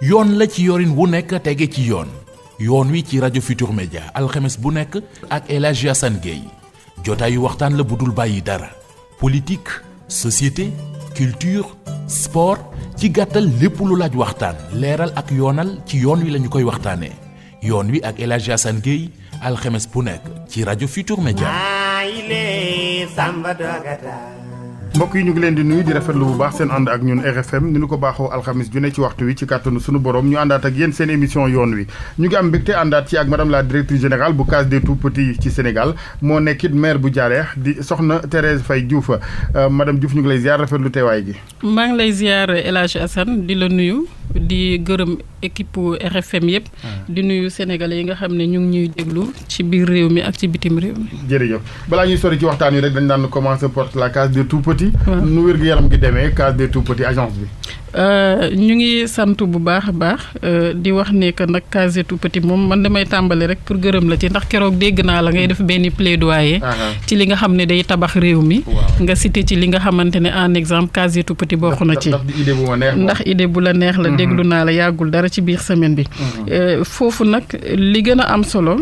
yoon la ci yorin wu nekk tege ci yoon wi ci rajo Futur Média alxames bu nekk ak El Hadji Assane Gueye jotaayu waxtaan la bu dul bàyyi dara politique société culture sport ci gàttal lépp lu laaj waxtaan leeral ak yoonal ci yoon wi lañu koy waxtaanee yoon wi ak El Hadji Assane Gueye alxames bu nekk ci rajo Futur Média. mbokk yi ñu ngi leen di nuyu di rafetlu bu baax seen ànd ak ñun RFM ni ñu ko baaxoo alxamis ju ne ci waxtu wi ci kàttanu sunu borom ñu àndaat ak yéen seen émission yoon wi ñu ngi am mbégte àndaat ci ak madame la directrice générale bu case des tout-petits ci Sénégal moo nekkit maire bu Diarèx di soxna Thérèse Faye Diouf madame Diouf ñu ngi lay ziar rafetlu teewaay gi. maa ngi lay ziar El Hadji Assane di la nuyu di gërëm équipe RFM yëpp. di nuyu sénégalais yi nga xam ne ñu ngi ñuy déglu ci biir réew mi ak ci bitim réew mi. jërëjëf balaa ñuy sori ci waxtaan wi rek dañ daan commencer porte la case des tout-petits. nu wér gu yaram gi demee case des tout-petits agence bi. ñu ngi sant bu baax a baax di wax ne que nag case des tout-petits moom man damay tàmbali rek pour gërëm la ci ndax keroog dégg naa la ngay def benn plaidoyer. ci li nga xam ne day tabax réew mi. nga cité ci li nga xamante ne en exemple case des tout-petits bokk na ci. ndax idée bu la neex la déglu naa la yàggul dara ci biir semaine bi. foofu nag li gën a am solo.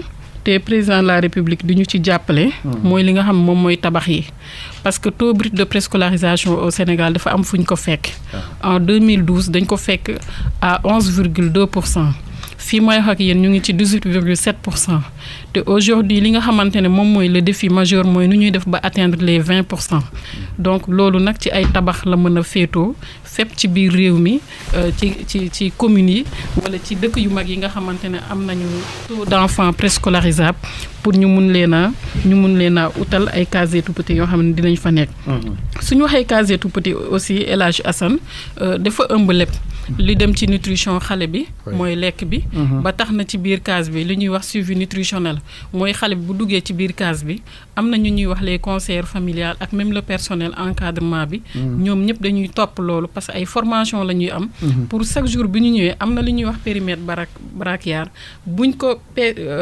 te président de la république di ñu ci jàppale. mooy li nga xam moom mooy tabax yi. parce que taux brut de préscolarisation au Sénégal dafa am fu ñu ko fekk. en 2012 dañ ko fekk à 11,2%. fii may wax ak yéen ñu ngi ci 18,7%. te aujourd'hui li nga xamante ne moom mooy le défi majeur mooy nu ñuy def ba atteindre les 20%. donc loolu nag ci ay tabax la mën a féetoo fépp ci biir réew mi ci communes yi wala ci dëkk yu mag yi nga xamante ne am nañu taux d'enfants préscolarisables pour ñu mun leen a utal ay cases des tout-petits yoo xam ne dinañ fa nekk. suñu waxee cases des tout-petits aussi El Hadji Assane dafa ëmb lépp. li dem ci nutrition xale bi. mooy lekk bi. ba tax na ci biir case bi li ñuy wax suivi nutritionnel mooy xale bi bu duggee ci biir case bi am na ñu ñuy wax les conseillers familiales ak même le personnel encadrement bi. ñoom ñëpp dañuy topp loolu parce que ay formation la ñuy am. pour chaque jour bi ñu ñëwee am na li ñuy wax périmètre brachial buñ ko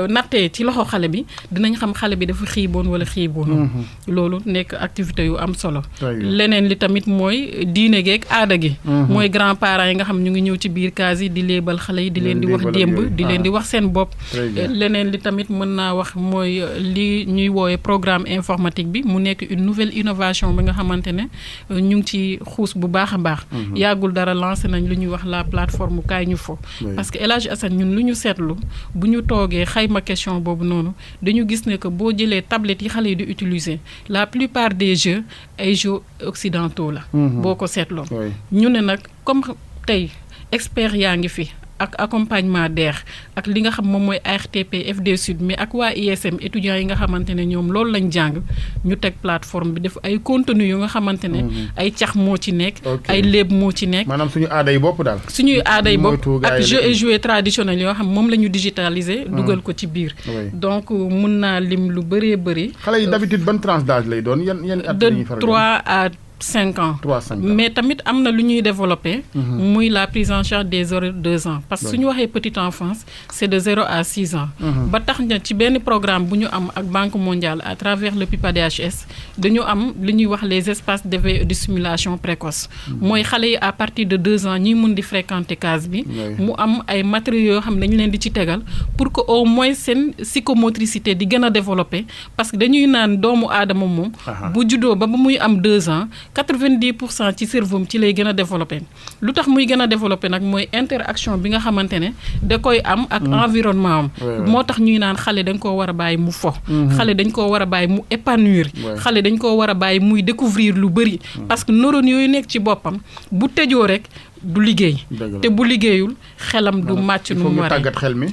nattee ci loxo xale bi dinañ xam xale bi dafa xiiboon wala xiiboon. loolu nekk activité yu am solo. leneen li tamit mooy diine geeg aada gi. mooy grand parents yi nga xam ñu ngi ñëw ci biir case yi di léebal xale yi di leen di wax démb di leen di wax seen bopp. leneen li tamit mën naa wax mooy li ñuy woowee programme informatique bi mu nekk une nouvelle innovation bi nga xamante ne ñu ngi ci xuus bu baax a baax. yàggul dara lancé nañ lu ñuy wax la plateforme Kaay ñu fo. parce que El Hadji Assane ñun lu ñu seetlu bu ñu toogee xayma question boobu noonu dañu gis ne que boo jëlee tablettes yi xale yi di utiliser la plupart des jeux ay jeux occidentaux la. boo ko seetloo. ñu ne nag comme tey expert yaa ngi fi ak accompagnement DER ak li nga xam moom mooy ARTP FD Sud mais ak waa ISM étudiants yi nga xamante ne ñoom loolu lañ jàng ñu teg plateforme bi def ay contenu yu nga xamante ne ay cax moo ci nekk ay léeb moo ci nekk maanaam suñu aaday bopp daal suñuy aaday bopp ak jeux et jouets traditionnels yoo xam moom la ñu digitaliser dugal ko ci biir donc mun naa lim lu bëree bëri xale yi d'habitude ban tranche d'âge lay doon yan at de 3 à 5 ans. Mais tamit am na lu ñuy développer. muy la prise en charge des 0-2 ans. parce que su ñu waxee petite enfance c'est de 0 à 6 ans. ba tax na ci benn programme bu ñu am ak Banque mondiale à travers le PIPADHS dañu am lu ñuy wax les espaces d'éveil et de stimulation précoce. mooy xale yi à partir de 2 ans ñuy mun di fréquenter case bi. mu am ay matériaux yoo xam ne dañu leen di ci tegal pour que au moins seen psychomotricité di gën a développer parce que dañuy naan doomu aadama moom. bu juddoo ba muy am 2 ans. 90% ci cerveau ci lay gën a développé lu tax muy gën a développé nag mooy interaction bi nga xamante ne da koy am ak environnement am moo tax ñuy naan xale dañ koo war a bàyyi mu fo xale dañ koo war a bàyyi mu épanouir xale dañ koo war a bàyyi muy découvrir lu bëri parce que neurones yooyu nekk ci boppam bu tëjoo rek du liggéey te bu liggéeyul xelam du màcc nu mu waree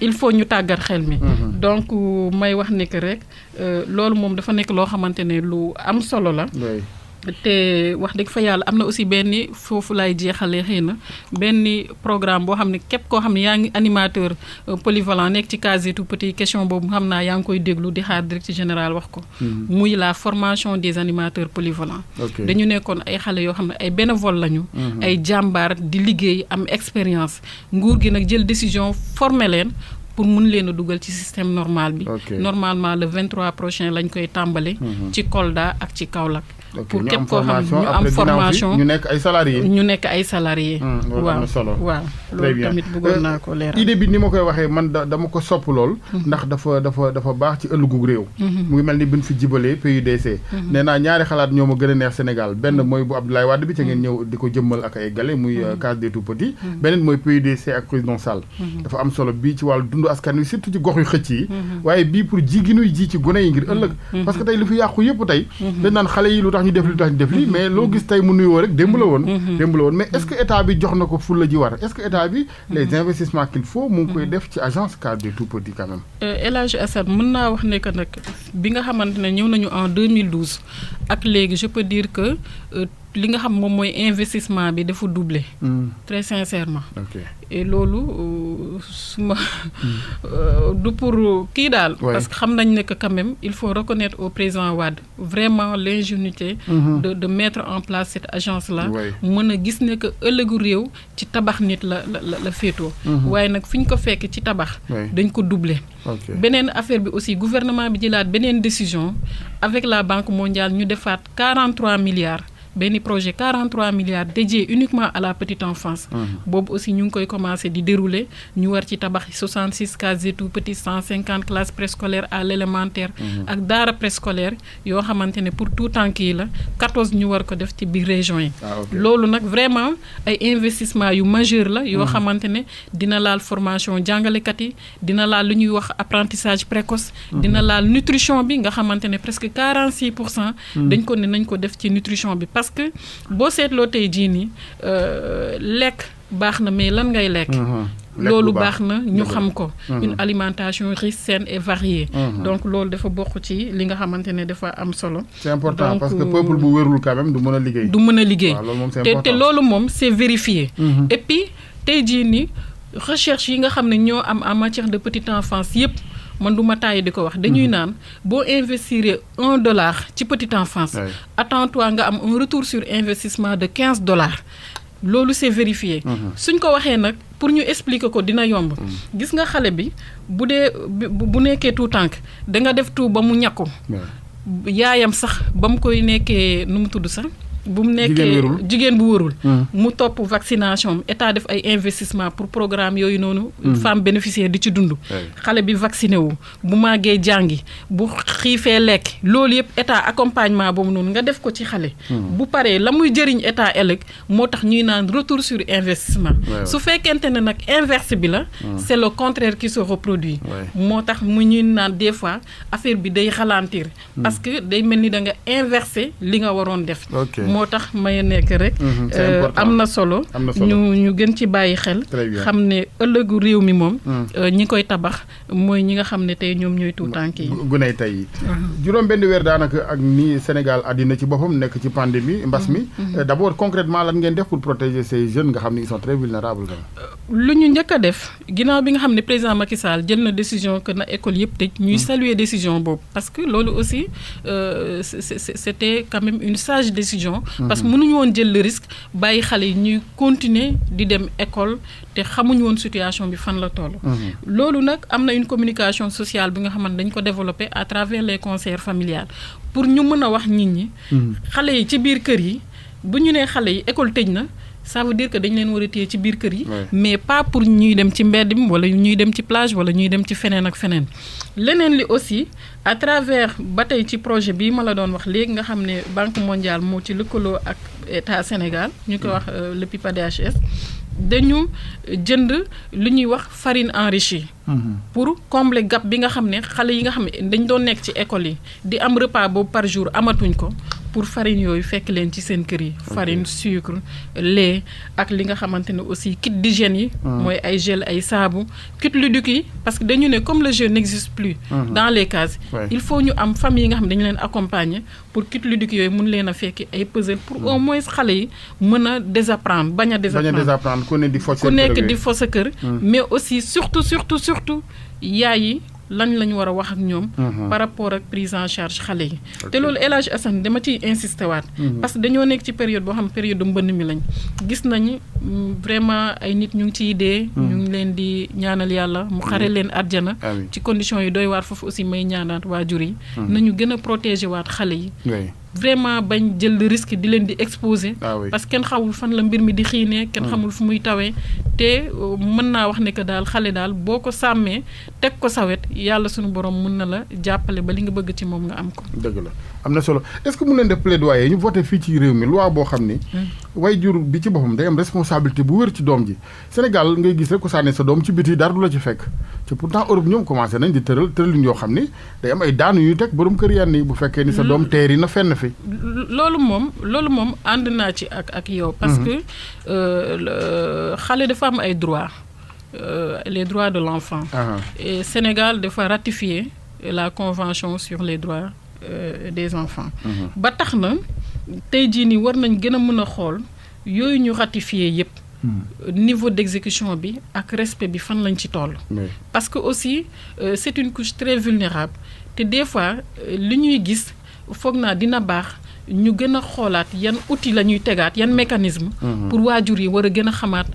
il faut ñu tàggat xel mi donc may wax ne que rek loolu moom dafa nekk loo xamante ne lu am solo la te wax dëgg fa yàlla am na aussi benn foofu lay jeexalee xëy na benn programme boo xam ne képp koo xam ne yaa ngi animateur polyvalent nekk ci case des tout-petits question boobu xam naa yaa ngi koy déglu di xaar directeur général wax ko muy la formation des animateurs polyvalents dañu nekkoon ay xale yoo xam ne ay bénévole lañu ay jàmbaar di liggéey am expérience nguur gi nag jël décision former leen pour mun leen a dugal ci système normal bi normalement le 23 prochain lañ koy tàmbale ci Kolda ak ci Kaolack pour képp koo xam ne ñu am formation ñu nekk ay salariés. waaw waaw loolu tamit bëggoon naa ko leeral. idée bi ni ma koy waxee man dama ko sopp lool. ndax dafa baax ci ëllëgu réew. mu ngi mel ni bi ñu fi jibalee PUDC. nee naa ñaari xalaat ñoo ma gën a neex Sénégal benn mooy bu Abdoulaye Wade bi ca ngeen ñëw di ko jëmmal ak ay gale muy case des tout petits. beneen mooy PUDC ak président Sall. dafa am solo bii ci wàllu dundu askan wi surtout ci gox yu xëcc yi. waaye bii pour ji gi nuy ji ci gone yi ngir ëllëg. parce que tey lu fi yàqu yëpp tey. dañ naan xale yi lu tax ñu def lii mais loo gis tey mu nuyoo rek démb la woon mais est-ce que état bi jox na ko fulla ji war est-ce que état bi les investissements qu'il faut mu ngi koy def ci agence case des tout petits quand même. El Hadj Assane mën naa wax ne que nag bi nga xamante ne ñëw nañu en 2012 ak léegi je peux dire que li nga xam moom mooy investissement bi dafa doubler. très sincèrement. et loolu suma du pour kii daal. parce que xam nañ ne que quand même il faut reconnaître au président Wade vraiment l'ingéniosité de mettre en place cette agence là. mën a gis ne que ëllëgu réew ci tabax nit la féetoo. waaye nag fi ñu ko fekk ci tabax. dañ ko doubler. beneen affaire bi aussi gouvernement bi jëlaat beneen décision avec la Banque mondiale ñu defaat 43 milliards. benn projet 43 milliards dédié uniquement à la petite enfance. boobu aussi ñu ngi koy commencer di dérouler ñu war ci tabax 66 cases et tout petits 150 classes préscolaires à l'élémentaire. ak daara préscolaire yoo xamante ne pour tout tànk yi la 14 ñu war ko def ci biir région yi. loolu nag vraiment ay investissement yu majeur la yoo xamante ne dina laal formation jàngalekat yi dina laal lu ñuy wax apprentissage précoce. dina laal nutrition bi nga xamante ne presque 46%. dañ ko ne nañ ko def ci nutrition bi parce que boo seetloo tey jii nii lekk baax na mais lan ngay lekk. loolu baax na ñu xam ko. une alimentation riche saine et variée. donc loolu dafa bokk ci li nga xamante ne dafa am solo. c'est important donc, parce que peuple bu wérul quand même du mën a liggéey. du mën a liggéey te loolu moom c'est vérifié. et puis tey jii nii recherche yi nga xam ne ñoo am en matière de petite enfance yépp man du ma tàyyi di ko wax dañuy naan boo investir $1 ci petite enfance. attends-toi nga am un retour sur investissement de $15. loolu c'est vérifié. suñ ko waxee nag pour ñu expliquer ko dina yomb. gis nga xale bi bu nekkee tout tànk da nga def tout ba mu ñàkku. yaayam sax ba mu koy nekkee nu mu tudd sax. bu mu nekkee jigéen bu wërul mu topp vaccination état def ay investissement pour programme yooyu noonu femme bénéficiaire di ci dund xale bi vacciné wu bu màggee jàngi bu xiifee lekk loolu yëpp état accompagnement boobu noonu nga def ko ci xale bu paree la muy jëriñ état ëllëg moo tax ñuy naan retour sur investissement su fekkente ne nag inverse bi la c'est le contraire qui se reproduit moo tax mu ñuy naan des fois affaire bi day ralentir parce que day mel ni da nga inverser li nga waroon def moo tax may nekk rek am na solo ñu gën ci bàyyi xel xam ne ëllëgu réew mi moom ñi koy tabax mooy ñi nga xam ne tey ñoom ñooy tuut tànk yi guney tey yi juróom benn weer daanaka ak ni Sénégal àddina ci boppam nekk ci pandémie mbas mi d'abord concrètement lan ngeen def pour protéger ces jeunes nga xam ne ils sont très vulnérables lu ñu njëkk a def ginnaaw bi nga xam ne président Macky Sall jël na décision que na école yëpp tëj ñuy saluer décision boobu parce que loolu aussi c'était quand même une sage décision parce que mënuñu woon jël le risque bàyyi xale yi ñuy continuer di dem école te xamuñu woon situation bi fan la toll. loolu nag am na une communication sociale bi nga xamante dañ ko développer à travers les conseils familiales pour ñu mën a wax nit ñi. xale yi ci biir kër yi bu ñu nee xale yi école tëj na. ça veut dire que dañ leen war a téye ci biir kër yi mais pas pour ñuy dem ci mbedd mi wala ñuy dem ci plage wala ñuy dem ci feneen ak feneen leneen li aussi à travers ba tey ci projet bii ma la doon wax léegi nga xam ne Banque mondiale moo ci lëkkaloo ak État Sénégal ñu koy wax le PIPADHS dañu jënd lu ñuy wax farine enrichie pour combler gap bi nga xam ne xale yi nga xam ne dañ doon nekk ci école yi di am repas boobu par jour amatuñ ko pour farine yooyu fekk leen ci seen kër yi farine sucre lait ak li nga xamante ne aussi kit d'hygiène yi mooy ay gel ay saabu kit ludique yi parce que dañu ne comme le jeu n'existe plus dans les cases il faut ñu am famille yi nga xam ne dañu leen accompagner pour kit ludique yooyu mun leen a fekki ay puzzle pour au moins xale yi mën a désapprendre bañ a désapprendre ku nekk di fo sa kër mais aussi surtout yaay yi lañ lañ war a wax ak ñoom par rapport ak prise en charge xale yi te loolu El Hadj Assane dama ciy insister waat parce que dañoo nekk ci période boo xam période mbënn mi lañ gis nañu vraiment ay nit ñu ngi ciy dee ñu ngi leen di ñaanal yàlla mu xare leen àjjana ci conditions yi doy waar foofu aussi may ñaanaat waajur yi nañu gën a protéger waat xale yi vraiment bañ jël risque di leen di exposer. parce que kenn xamul fan la mbir mi di xiinee kenn xamul fu muy tawee te mën naa wax ne que daal xale daal boo ko sàmmee teg ko sawet yàlla suñu borom mën na la jàppale ba li nga bëgg ci moom nga am ko. dëgg la am na solo est-ce que mu leen def plaidoyer ñu voté fii ci réew mi loi boo xam ni. waajur bi ci boppam day am responsabilité bu wér ci doom ji Sénégal ngay gis rek ku sànni sa doom ci biti dara du la ci fekk te pourtant Europe ñoom commencé nañ di tëralin yoo xam ni day am ay daanu yu teg borom kër yenn yi bu fekkee ni sa doom teeri na fenn fi. loolu moom ànd naa ci ak yow. parce que xale dafa am ay droits les droits de l'enfant. et Sénégal dafa ratifier la convention sur les droits des enfants. ba tax na tey jii nii war nañ gën a mën a xool yooyu ñu ratifié yépp niveau d'exécution bi ak respect bi fan lañ ci toll. parce que aussi c'est une couche très vulnérable te des fois li ñuy gis foog naa dina baax ñu gën a xoolaat yan outils la ñuy tegaat yan mécanisme pour waajur yi war a gën a xamaat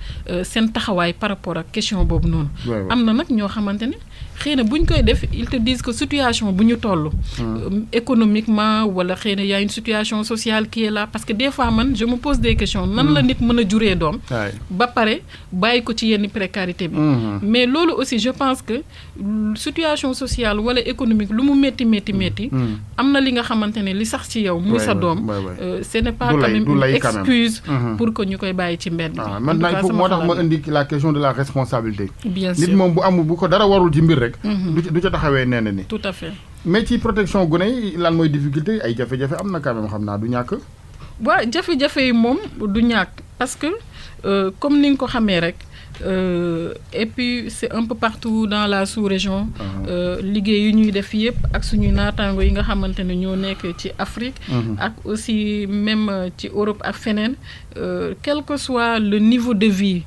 seen taxawaay par rapport ak question boobu noonu. am na nag ñoo xamante ne xëy na bu ñu koy def ils te disent que situation bu ñu toll. économiquement wala xëy na y a une situation sociale qui est là parce que des fois man je me pose des questions nan la nit mën a juree doom. ba pare bàyyi ko ci yenn précarité bi. mais loolu aussi je pense que situation sociale wala économique lu mu métti. am na li nga xamante ne li sax ci yow. muy sa doom ce n'est pas quand même une excuse pour que ñu koy bàyyi ci mbedd. maintenant il faut moo tax ma indi la question de la responsabilité. bien sûr nit moom bu amul bu ko dara warul ci mbir rek. du ca taxawee nee na ni. tout à fait. mais ci protection gune yi lan mooy difficulté ay jafe-jafe am na quand même xam naa du ñàkk. waaw jafe-jafe yi moom du ñàkk parce que comme ni nga ko xamee rek et puis c'est un peu partout dans la sous-région. liggéey yu ñuy def yépp ak suñuy naataango yi nga xamante ne ñoo nekk ci Afrique. ak aussi même ci Europe ak feneen quel que soit le niveau de vie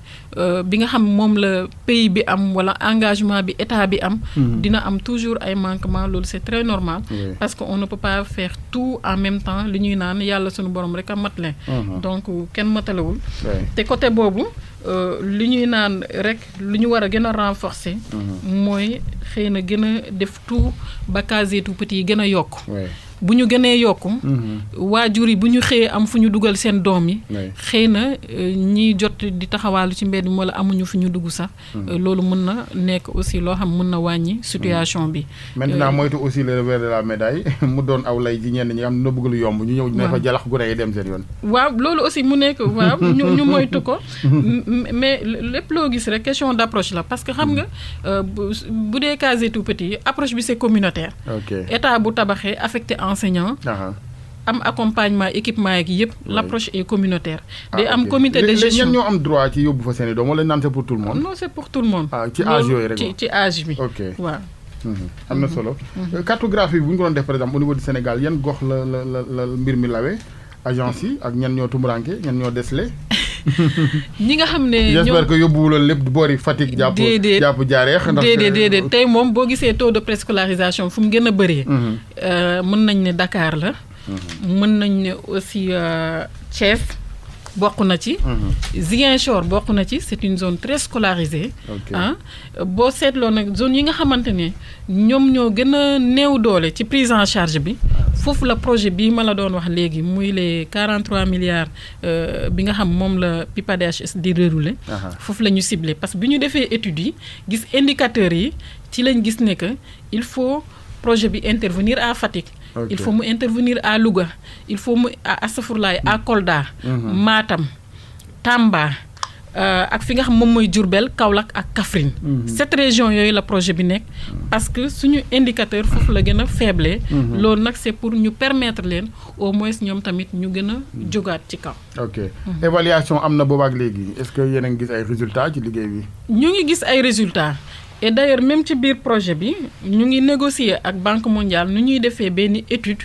bi nga xam moom la pays bi am wala engagement bi état bi am. dina am toujours ay manquements loolu c'est très normal. parce que on ne peut pas faire tout en même temps li ñuy naan yàlla suñu borom rek a matale. donc kenn matalewul. te côté boobu. li ñuy naan rek lu ñu war a gën a renforcer. mooy xëy na gën a def tout ba case tout petit yi gën a yokk. bu ñu gënee yokku. waajur yi bu ñu xëyee am fu ñu dugal seen doom yi. xëy na ñiy jot di taxawaalu ci mbedd mi wala amuñu fu ñu dugg sax. loolu mën na nekk aussi loo xam mën na wàññi situation bi. maintenant moytu aussi le revers de la médaille mu doon aw lay ci ñenn ñi nga xam ne bëgg lu yomb ñu ñëw ne fa jalax gu rey dem seen yoon. waaw loolu aussi mu nekk waaw ñu moytu ko. mais lépp loo gis rek question d'approche la parce que xam nga bu dee case tout petit approche bi c'est communautaire. état bu tabaxee affecté enseignant am accompagnement équipement yeeg yëpp l'approche est communautaire. day am comité de gestion ñan ñoo am droit ci yóbbu fa seen i doom wala naan c'est pour tout le monde. non c'est pour tout le monde. ci âge yooyu rek ci âge bi. waaw. am na solo. cartographie bu ñu ko doon def par exemple au niveau du Sénégal yan gox la mbir mi lawee agence yi ak ñan ñoo tumuranke ñan ñoo desle. ñi nga xam ne j'espère que yóbbuwuloon lépp boori Fatick. jàpp Jaareex. déedéet tey moom boo gisee taux de préscolarisation fu mu gën a bëree. mën nañ ne Dakar la. mën nañ ne aussi Thiès bokk na ci. Ziguinchor bokk na ci c'est une zone très scolarisée. boo seetloo nag zone yi nga xamante ne ñoom ñoo gën a néew doole ci prise en charge bi. foofu la projet bii ma la doon wax léegi muy les 43 milliards bi nga xam moom la PIPADHS di dérouler. foofu la ñu ciblé parce que bi ñu defee études yi gis indicateurs yi ci lañ gis ne que il faut projet bi intervenir à Fatick. il faut mu intervenir à Louga il faut mu à Safurlaay à Kolda. Matam Tamba ak fi nga xam moom mooy Diourbel Kaolack ak Kaffrine. cette région yooyu la projet bi nekk parce que suñu indicateur foofu la gën a faible. loolu nag c'est pour ñu permettre leen au moins ñoom tamit ñu gën a jógaat ci kaw. évaluation am na boobaak léegi est-ce que yéen a ngi gis ay résultats ci liggéey bi. ñu ngi gis ay résultats. et d'ailleurs même ci biir projet bi ñu ngi négocier ak Banque mondiale nu ñuy defee benn étude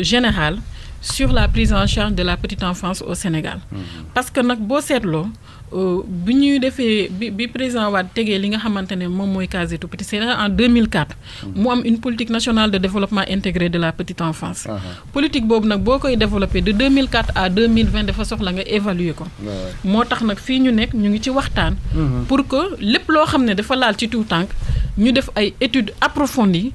générale sur la prise en charge de la petite enfance au Sénégal. parce que nag boo seetloo bi ñuy defee bi président Wade tegee li nga xamante ne moom mooy case tout petit c'est en 2004. mu am une politique nationale de développement intégré de la petite enfance. politique boobu nag boo koy développer de 2004 à 2020 dafa soxla nga évaluer ko. moo tax nag fii ñu nekk ñu ngi ci waxtaan. pour que lépp loo xam ne dafa laal ci tout tànk ñu def ay études approfondies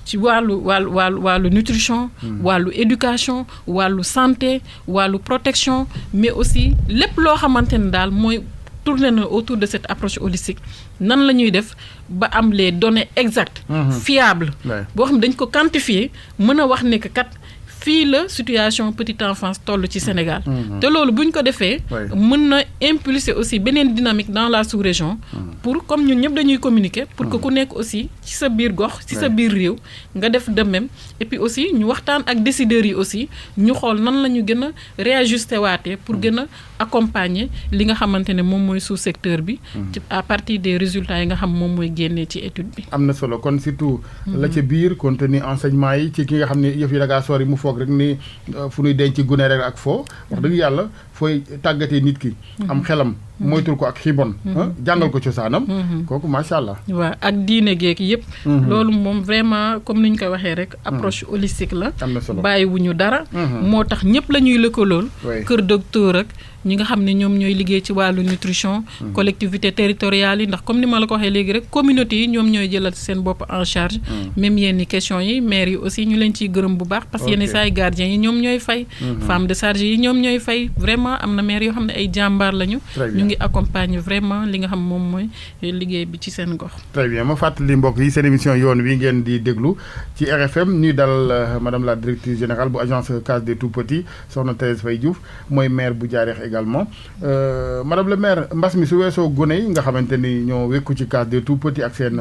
ci wàllu nutrition wàllu éducation wàllu santé wàllu protection mais aussi lépp loo xamante ne daal mooy tourner na autour de cette approche holistique nan la ñuy def ba am les données exactes fiables boo xam ne dañ ko quantifier mën a wax ne que kat fii la situation petite enfance toll ci Sénégal te loolu bu ñu ko defee mën na impulser aussi beneen dynamique dans la sous-région pour comme ñun ñëpp dañuy communiquer pour que ku nekk aussi ci sa biir gox ci sa biir réew nga def de même et puis aussi ñu waxtaan ak décideurs yi aussi ñu xool nan la ñu gën a réajuster waatee pour gën a accompagner li nga xamante ne moom mooy sous-secteur bi à partir des résultats yi nga xam moom mooy génnee ci étude bi am na solo kon surtout la ca biir contenu enseignement yi ci ki nga xam ne yëf yi da ngaa sori mu foog rek ni fu ñuy denc gune rek ak foo wax dëgg yàlla fooy tàggatee nit ki am xelam moytul ko ak xibon jàngal ko cosaanam kooku macha allah waaw ak diine geek yëpp loolu moom vraiment comme ni ñu ko waxee rek approche holistique la am na solo bàyyiwuñu dara moo tax ñëpp la ñuy lëkkalool kër docteur ak ñi nga xam ne ñoom ñooy liggéey ci wàllu nutrition collectivité territoriale yi ndax comme ni ma la ko waxee léegi rek communauté yi ñoom ñooy jëlal seen bopp en charge même yenn questions yi maire yi aussi ñu leen ciy gërëm bu baax parce que yenn saa yi gardiens yi ñoom ñooy fay femme de charge yi ñoom ñooy fay vraiment am na maire yoo xam ne ay jàmbaar lañu ñu ngi accompagner vraiment li nga xam moom mooy liggéey bi ci seen gox. très bien ma fàttali mbokk yi seen émission yoon wi ngeen di déglu ci RFM ñuy dal madame la directrice générale bu agence Case des Tout-Petits soxna Thérèse Faye Diouf mooy maire bu Diarèx également madame le maire mbas mi su weesoo gone yi nga xamante ni ñoo wékku ci Case des Tout-Petits ak seen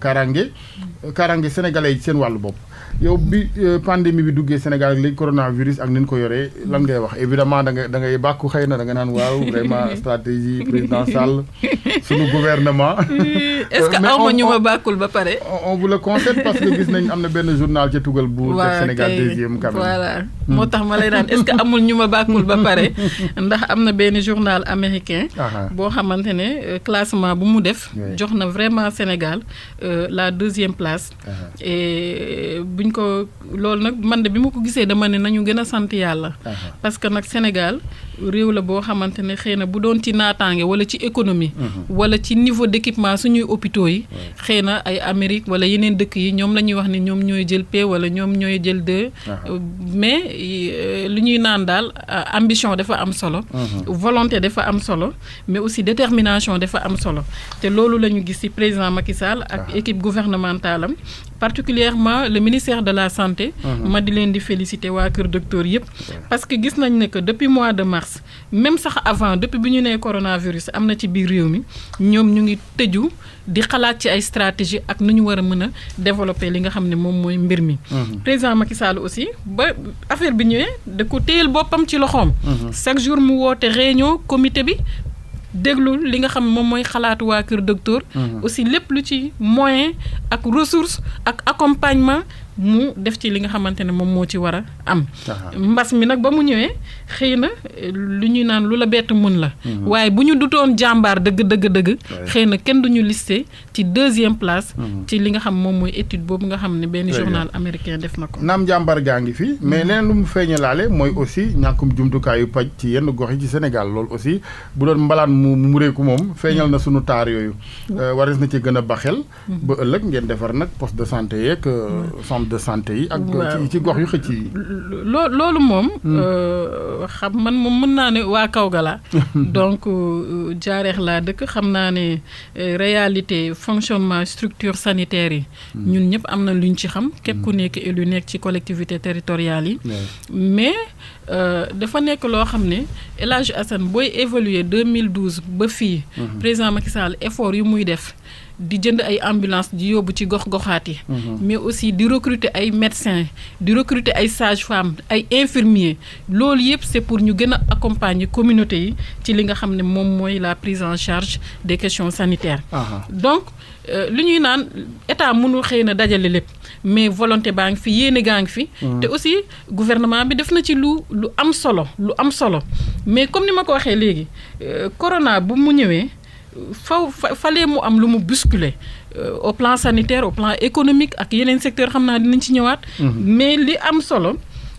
kaaraange sénégalais yi seen wàllu bopp yow bi pandémie bi duggee Sénégal ak léegi coronavirus ak ni ñu ko yoree lan ngay wax évidemment da ngay bàkku xëy na da nga naan waaw vraiment stratégie président Sall suñu gouvernement. est-ce que aw ma ñu ma bàkkul ba pare. on vous le concède parce que gis nañ am na benn journal ca tugal bu def Sénégal deuxième quand même. voilà moo tax ma lay naan est-ce que amul ñu ma bàkkul ba pare ndax am na benn journal américain. boo xamante ne classement bu mu def. jox na vraiment Sénégal la deuxième place. et buñ ko loolu nag man de bi ma ko gisee dama ne nañu gën a sant yàlla. parce que nag Sénégal réew la boo xamante ne xëy na bu doon ci naataange wala ci économie. wala ci niveau d'équipement suñuy hôpitaux yi. xëy na ay Amérique wala yeneen dëkk yi ñoom la ñuy wax ni ñoom ñooy jël P wala ñoom ñooy jël 2. mais lu ñuy naan daal ambition dafa am solo. volonté dafa am solo mais aussi détermination dafa am solo te loolu la ñu gis ci président Macky Sall ak équipe gouvernementale am particulièrement le ministère de la santé. ma di leen di féliciter waa Kër Docteur yëpp. parce que gis nañ ne que depuis mois de mars même sax avant depuis bi ñu nee coronavirus am na ci biir réew mi ñoom ñu ngi tëju di xalaat ci ay stratégie ak nu ñu war a mën a développer li nga xam ne moom mooy mbir mi. président Macky Sall aussi ba affaire bi ñëwee da ko téyel boppam ci loxoom. chaque jour mu woote réunion comité bi. déglu li nga xam moom mooy xalaatu waa Kër Docteur. aussi lépp lu ci moyen ak ressource ak accompagnement mu def ci li nga xamante ne moom moo ci war a am. mbas mi nag ba mu ñëwee xëy na lu ñuy naan lu la bett mën la. waaye bu ñu dutoon jàmbaar dëgg. xëy na kenn duñu listé ci deuxième place. ci li nga xam moom mooy étude boobu nga xam ne benn journal américain def na ko. naam jàmbaar gaa ngi fi mais leneen lu mu feeñalaale mooy aussi ñàkkum jumtukaayu paj ci yenn gox yi ci Sénégal loolu aussi bu doon mbalaan mu réeku moom feeñal na sunu taar yooyu. waris na ci gën a baxel ba ëllëg ngeen defar nag poste de santé yeeg de santé yi ak ci gox yu xëcc yi. loolu moom xam man moom mën naa ne waa Kaolack la donc Diarèx laa dëkk xam naa ne réalité fonctionnement structure sanitaire yi ñun ñëpp am na luñ ci xam képp ku nekk élu nekk ci collectivité territoriale yi mais dafa nekk loo xam ne El Hadj Assane booy évaluer 2012 ba fii président Macky Sall effort yu muy def di jënd ay ambulance di yóbbu ci gox-goxaat yi mais aussi di recruter ay médecins di recruter ay sages-femmes ay infirmiers loolu yëpp c'est pour ñu gën a accompagner communauté yi ci li nga xam ne moom mooy la prise en charge des questions sanitaires. Donc lu ñuy naan état mënul xëy na dajale lépp mais volonté baa ngi fi yéene gaa ngi fi. te aussi gouvernement bi def na ci lu am solo mais comme ni ma ko waxee léegi corona bu mu ñëwee. fallait mu am lu mu bousculer au plan sanitaire au plan économique ak yeneen secteur xam naa dinañ ci ñëwaat. mais li am solo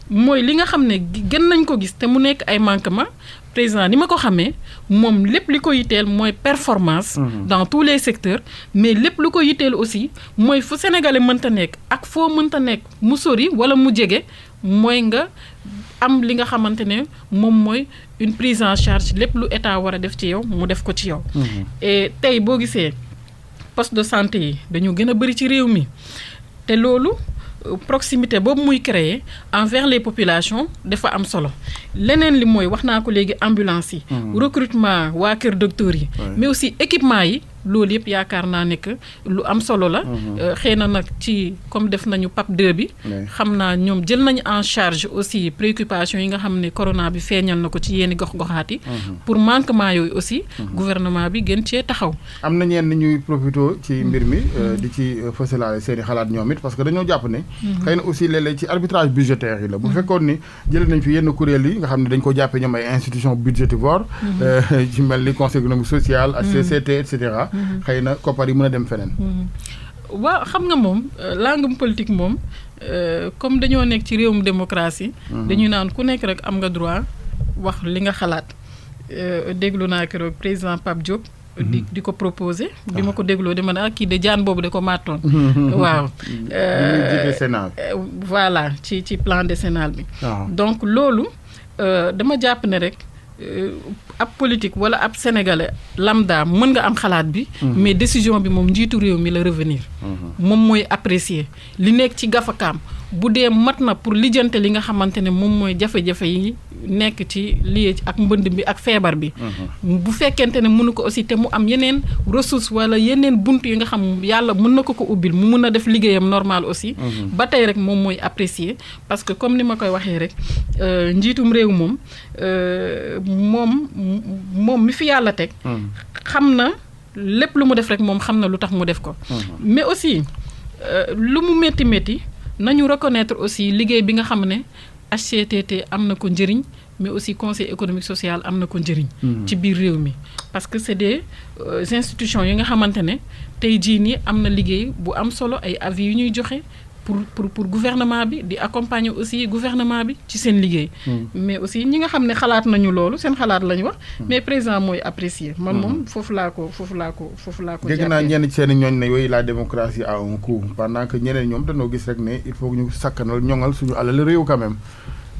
mooy li nga xam ne gën nañ ko gis te mu nekk ay manquement président ni ma ko xamee moom lépp li ko yitteel mooy performance dans tous les secteurs mais lépp lu ko yitteel aussi mooy fu sénégalais mënta nekk ak foo mënta nekk mu sori wala mu jege mooy nga am li nga xamante ne moom mooy une prise en charge lépp lu état war a def ci yow mu def ko ci yow et tey boo gisee poste de santé yi dañu gën a bëri ci réew mi te loolu proximité boobu muy créer envers les populations dafa am solo leneen li mooy wax naa ko léegi ambulance yi recrutement waa kër docteur yi mais aussi équipement yi loolu yëpp yaakaar naa ne que lu am solo la xëy na nag ci comme def nañu PAP 2 bi xam naa ñoom jël nañu en charge aussi préoccupation yi nga xam ne corona bi feeñal na ko ci yenn gox-goxaat yi pour manquement yooyu aussi gouvernement bi gën cee taxaw am na ñenn ñuy profité ci mbir mi di ci fësalaale seen i xalaat ñoom it parce que dañoo jàpp ne xëy na aussi léeg-léeg ci arbitrage budgétaire yi la bu fekkoon ni jëlee nañ fi yenn kuréel yi nga xam ne dañ ko jàppee ñoom ay institution budgétivore ci mel ni conseil économique social HCCT et cetera xëy na koppar yi mën a dem feneen. waaw xam nga moom langum politique moom comme dañoo nekk ci réewum démocratie. dañu naan ku nekk rek am nga droit wax li nga xalaat déglu naa keroog président Pape Diop. di ko proposé. bi ma ko dégloo dama ne kii de jaan boobu de ko màttoon. waaw. voilà ci plan décennal bi. donc loolu dama jàpp ne rek. ab politique wala ab sénégalais lambda mën nga am xalaat bi mais décision bi moom njiitu réew mi la revenir moom mooy apprécier li nekk ci gafakaam bu dee mat na pour lijjante li nga xamante ne moom mooy jafe-jafe yi nekk ci lié ak mbënd bi ak feebar bi bu fekkente ne mënu ko aussi te mu am yeneen ressource wala yeneen bunt yi nga xam yàlla mën na ko ubbil mu mën a def liggéeyam normal aussi ba tey rek moom mooy apprécier parce que comme ni ma koy waxee rek njiitum réew moom moom mi fi yàlla teg xam na lépp lu mu def rek moom xam na lu tax mu def ko mais aussi lu mu métti nañu reconnaître aussi liggéey bi nga xam ne HCCT am na ko njëriñ mais aussi conseil économique social am na ko njëriñ ci biir réew mi parce que c'est des institutions yi nga xamante ne tey jii nii am na liggéey bu am solo ay avis yu ñuy joxe pour gouvernement bi di accompagner aussi gouvernement bi ci seen liggéey mais aussi ñi nga xam ne xalaat nañu loolu seen xalaat lañu wax mais président mooy apprécier man moom foofu laa ko dégg naa ñenn ci seen i ñooñ ne yooyu la démocratie a un coût pendant que ñeneen ñoom dañoo gis rek ne il faut que ñu sakkanal ñoŋal suñu alal réew quand même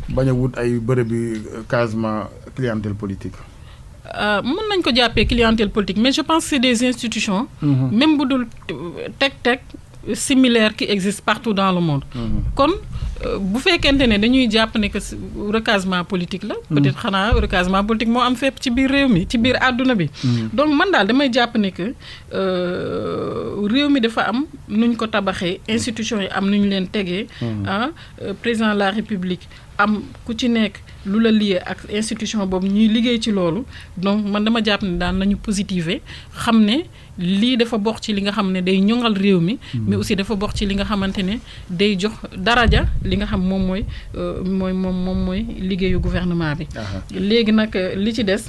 bañ a wut ay bërëb bi quasiment clientèle politique mën nañ ko jàppee clientèle politique mais je pense que c'est des institutions même bu dul teg similaire qui existe partout dans le monde kon bu fekkente ne dañuy jàpp ne que recasement politique la peut-être xanaa recasement politique moo am fépp ci biir réew mi ci biir àdduna bi donc man daal damay jàpp ne que réew mi dafa am nuñ ko tabaxee institutions yi am nuñ leen tegee président de la République am ku ci nekk lu la lié ak institution boobu ñuy liggéey ci loolu donc man dama jàpp ne daan nañu positiver xam ne lii dafa bokk ci li nga xam ne day ñoŋal réew mi mais aussi dafa bokk ci li nga xamante ne day jox daraja li nga xam moom mooy liggéeyu gouvernement bi léegi nag li ci des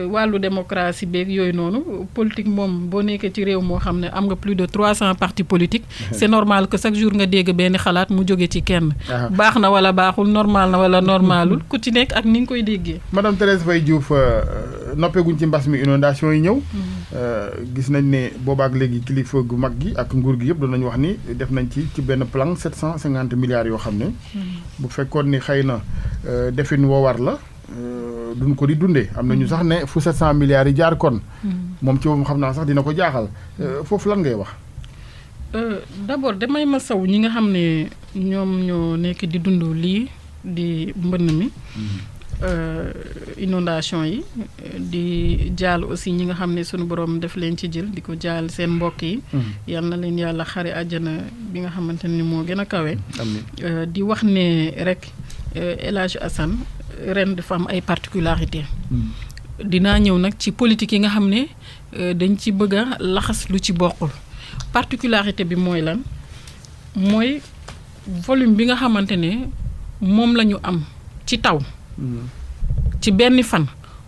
wàllu démocratie beeg yooyu noonu politique moom boo nekkee ci réew moo xam ne am nga plus de 300 partis politiques c'est normal que chaque jour nga dégg benn xalaat mu jóge ci kenn baax na wala baaxul normal na wala normalul ku ci nekk ak ni nga koy déggee madame Thérèse Faye Diouf noppeeguñ ci mbas mi inondation yi ñëw gis nañ ne boobaak léegi kilifa gu mag gi ak nguur gi yëpp doon nañu wax ni def nañ ci benn plan 750 milliards yoo xam ne bu fekkoon ni xëy na defin woo war la duñ ko di dundee am nañu sax ne fu 700 milliards yi jaar kon moom ci moom xam naa sax dina ko jaaxal foofu lan ngay wax d'abord damay ma saw ñi nga xam ne ñoom ñoo nekk di dund lii di mbënn mi inondation yi di jaal aussi ñi nga xam ne sunu borom def leen ci jël di ko jaal seen mbokk yi yal na leen yàlla xare àjjana bi nga xamante ni moo gën a kawe di wax ne rek El Hadj Assane ren dafa am ay particularité dinaa ñëw nag ci politique yi nga xam ne dañ ci bëgg a laxas lu ci bokkul particularité bi mooy lan mooy volume bi nga xamante ne moom la ñu am ci taw ci benn fan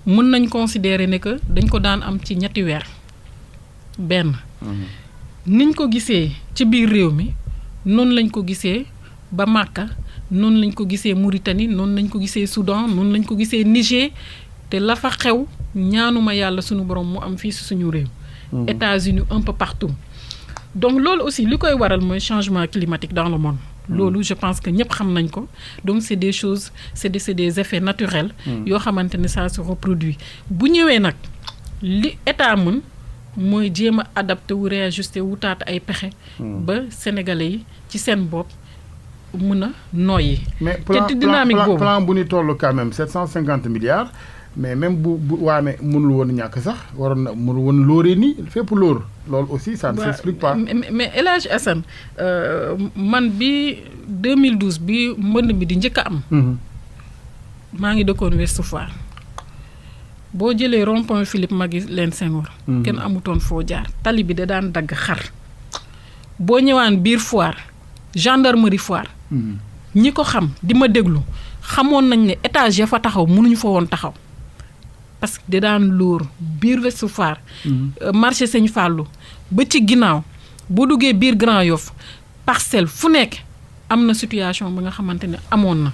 mën nañ considérer ne que dañ ko daan am ci ñetti weer benn niñ ko gisee ci biir réew mi noonu lañ ko gisee ba Màkka noonu lañ ko gisee Mauritanie noonu lañ ko gisee Soudan noonu lañ ko gisee Niger te la fa xew ñaanuma yàlla suñu borom mu am fii si suñu réew. États-Unis un peu partout. donc loolu aussi li koy waral mooy changement climatique dans le monde. loolu je pense que ñëpp xam nañ ko donc c'est des choses c'est des effets naturels. yoo xamante ne ça se reproduit bu ñëwee nag li état mën mooy jéem a adapté wu réajusté wutaat ay pexe. ba sénégalais yi ci seen bopp mun a noyyi. mais plan bu ni toll quand même 750 milliards. mais même bu waame mënul woon ñàkk sax waroon na mënul woon lóoree nii fépp lóor loolu aussi ça ne s'explique pas. mais El Hadj Assane man bi 2012 bi mbënd bi di njëkk a am. maa ngi dëkkoon Ouest Foire boo jëlee rond-point Philippe Maguilène Senghor. kenn amutoon foo jaar tali bi da daan dagg xar. boo ñëwaan biir Foire gendarmerie Foire. ñi ko xam di ma déglu xamoon nañ ne étage ya fa taxaw mënuñu fa woon taxaw. parce que da daan lóor biir Ouest Foire marché Sëñ Fallou ba ci ginnaaw boo duggee biir Grand Yoff Parcelles fu nekk am na situation ba nga xamante ne amoon na.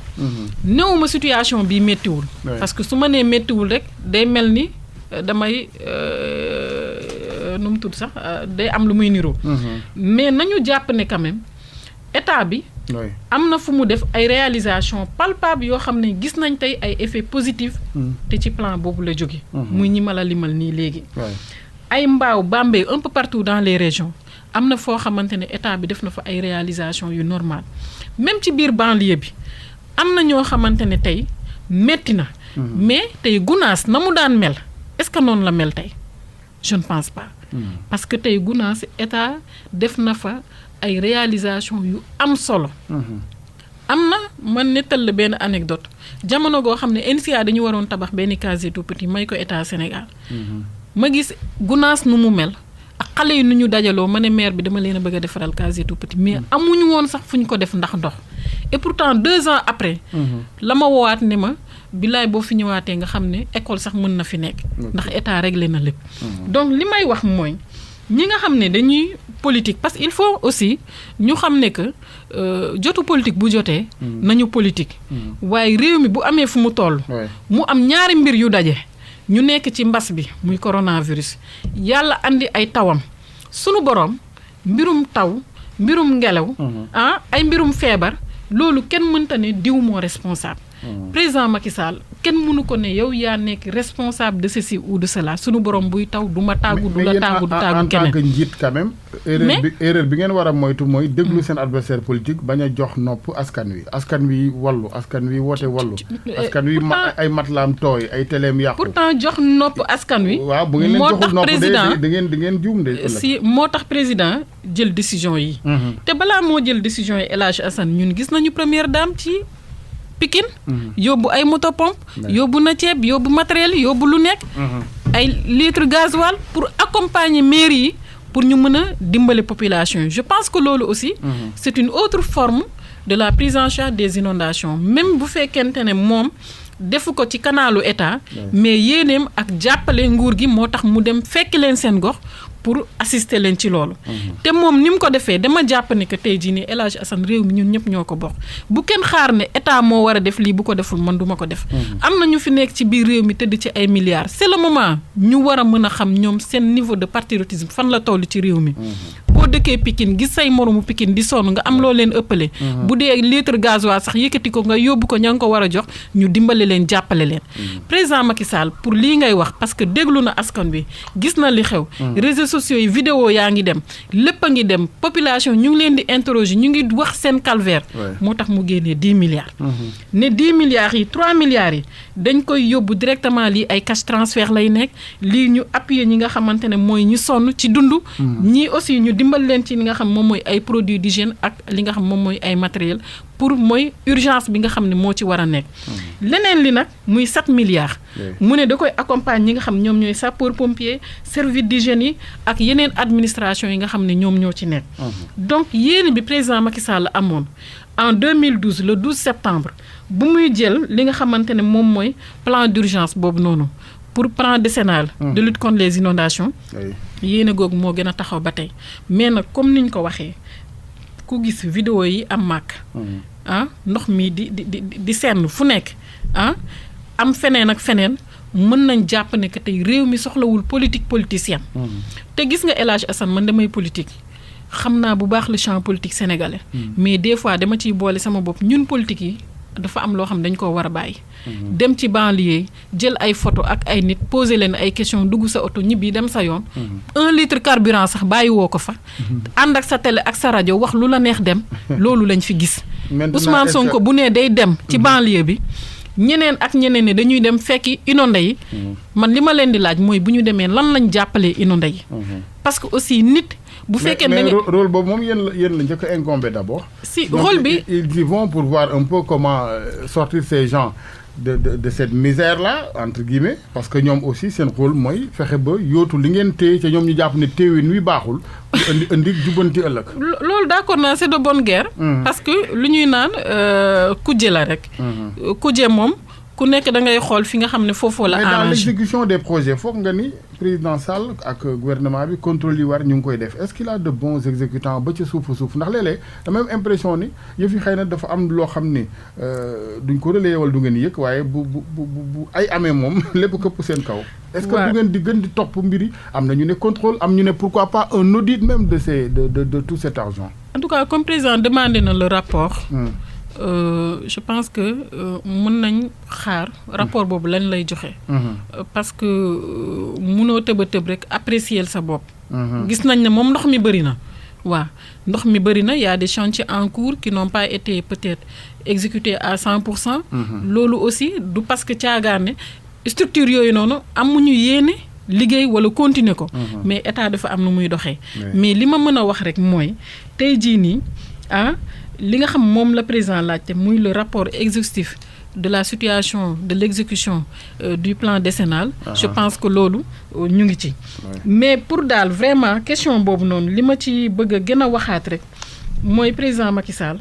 néewuma situation bii méttiwul. parce que su ma nee méttiwul rek day mel ni damay nu mu tudd sax day am lu muy niroo. mais nañu jàpp ne quand même état bi. am na fu mu def ay réalisation palpable yoo xam ne gis nañ tey ay effets positifs. te ci plan boobu la jóge muy ñi ma la limal nii léegi. ay Mbao Bambey un peu partout dans les régions am na foo xamante ne état bi def na fa ay réalisation yu normal même ci biir banlieue bi am na ñoo xamante ne tey metti na. mais tey Gounass na mu daan mel est-ce que noonu la mel tey je ne pense pas. parce que tey Gounass état def na fa ay réalisation yu am solo. am na man nettal la benn anecdote jamono goo xam ne NCA dañu waroon tabax benn case tout petit may ko état Sénégal. ma gis Gounass nu mu mel ak xale yi nu ñu dajaloo ma ne maire bi dama leen a bëgg a defaral case tout petit mais amuñu woon sax fu ñu ko def ndax ndox et pourtant 2 ans après. la ma woowaat ne ma bilaay boo fi ñëwaatee nga xam ne école sax mën na fi nekk. ndax état réglé na lépp. donc li may wax mooy ñi nga xam ne dañuy politique parce que il faut aussi ñu xam ne que jotu politique bu jotee. nañu politique. waaye réew mi bu amee fu mu toll. mu am ñaari mbir yu daje. ñu nekk ci mbas bi muy coronavirus yàlla andi ay tawam sunu borom mbirum taw mbirum ngelaw. ay mbirum feebar loolu kenn mënta ne diw moo responsable. président Macky Sall kenn mënu ko ne yow yaa nekk responsable de ceci ou de cela sunu borom buy taw du ma tàggu du la tàggu du tàggu keneen. en tant que njiit quand même. erreur bi ngeen war a moytu mooy déglu seen adversaire politique bañ a jox nopp askan wi wallu askan wi woote wallu. askan wi ay matlaam tooy ay teleem yàqu. pourtant jox nopp askan wi. waaw bu ngeen leen joxul nopp di ngeen juum de. si moo tax président jël décision yi. te balaa moo jël décision yi El Hadj Assane ñun gis nañu première dame ci. Pikine yóbbu ay moto pompe yóbbu na ceeb yóbbu matériel yóbbu lu nekk ay litre gasoil pour accompagner mairie yi pour ñu mën a dimbale population yi je pense que loolu aussi c'est une autre forme de la prise en charge des inondations même bu fekkente ne moom defu ko ci kanalu état mais yéeneem ak jàppale nguur gi moo tax mu dem fekk leen seen gox pour assister leen ci loolu. te moom ni mu ko defee dama jàpp ne que tey jii nii El Hadj Assane réew mi ñun ñëpp ñoo ko bokk bu kenn xaar ne état moo war a def lii bu ko deful man du ma ko def. am na ñu fi nekk ci biir réew mi tëdd ci ay milliards c'est le moment ñu war a mën a xam ñoom seen niveau de patriotisme fan la toll ci réew mi. boo dëkkee Pikine gis say moromu Pikine di sonn nga am loo leen ëppale. bu dee litre gasoil sax yëkkati ko nga yóbbu ko ña nga ko war a jox ñu dimbale leen jàppale leen. président Macky Sall pour lii ngay wax parce que déglu na askan wi gis na li xew. sociaux yi vidéo yaa ngi dem lépp a ngi dem population ñu ngi leen di interroger ñu ngi wax seen calvaire moo tax mu génnee 10 milliards ne 10 milliards yi 3 milliards yi dañ koy yóbbu directement lii ay cash transfert lay nekk lii ñu appuyer ñi nga xamante ne mooy ñu sonn ci dund ñii aussi ñu dimbal leen ci li nga xam moom mooy ay produits d'hygiène ak li nga xam moom mooy ay matériel pour mooy urgence bi nga xam ne moo ci war a nekk leneen li nag muy 7 milliards mu ne da koy accompagner ñi nga xam ñoom ñooy sapeur pompier service d'hygiène yi ak yeneen administration yi nga xam ne ñoom ñoo ci nekk donc yéene bi président Macky Sall amoon en 2012 le 12 septembre bu muy jël li nga xamante ne moom mooy plan d'urgence boobu noonu pour plan décennal de lutte contre les inondations yéene googu moo gën a taxaw ba tey mais nag comme niñ ko waxee ku gis vidéo yi am màkk ndox mi di senn fu nekk am feneen ak feneen mën nañ jàpp ne que tey réew mi soxlawul politicienne. te gis nga El Hadj Assane man damay politique xam naa bu baax le champ politique sénégalais. mais des fois dama ciy boole sama bopp ñun politique yi dafa am loo xam dañ koo war a bàyyi. dem ci banlieue jël ay photo ak ay nit poser leen ay question dugg sa oto ñibbi dem sa yoon. 1 litre carburant sax bàyyi woo ko fa. ànd ak sa télé ak sa rajo wax lu la neex dem. loolu lañ fi gis. Ousmane Sonko bu nee day dem ci banlieue bi. ñeneen ak ñeneen ne dañuy dem fekki inondé yi. man li ma leen di laaj mooy bu ñu demee lan lañ jàppalee inondé yi. parce que aussi nit. bu fekkee ne mais rôle boobu moom yéen la njëkk a incombé d'abord. si rôle bi ils y vont pour voir un peu comment sortir ces gens de cette misère là entre guillemets parce que ñoom aussi seen rôle mooy fexe ba yóotu li ngeen téye ca ñoom ñu jàpp ne téewin wi baaxul. indi jubbanti ëllëg. loolu d'accord naa c'est de bonne guerre. parce que lu ñuy naan kujje la rek. kujje moom ku nekk da ngay xool fi nga xam ne foofoo la. arrangé mais dans l'exécution des projets foog nga ni président Sall ak gouvernement bi contrôle yi war ñu ngi koy def est-ce qu'il a de bons exécutants ba ca suufu suuf ndax léeg-léeg dama am impression ni yëf yi xëy na dafa am loo xam ni duñ ko relayer wala du ngeen yëg waaye bu ay amee moom lépp këpp seen kaw. est-ce que du ngeen di gën di topp mbiri am na ñu ne contrôle am ñu ne pourquoi pas un audit même de tout cet argent. en tout cas comme président demandé na le rapport. Je pense que mën nañ xaar rapport boobu lan lay joxe. parce que mënoo tëb a tëb rek apprécier sa bopp. gis nañ ne moom ndox mi bëri na. waaw ndox mi bëri na y a des chantiers en cours qui n'ont pas été peut-être exécutés à 100%. loolu aussi du parce que caagaane structure yooyu noonu amuñu yéene liggéey wala continuer ko. mais état dafa am nu muy doxee. mais li ma mën a wax rek mooy tey jii nii li nga xam moom la président laajte muy le rapport exhaustif de la situation de l'exécution du plan décennal. Je pense que loolu ñu ngi ci. mais pour daal vraiment question boobu noonu li ma ci bëgg a gën a waxaat rek mooy président Macky Sall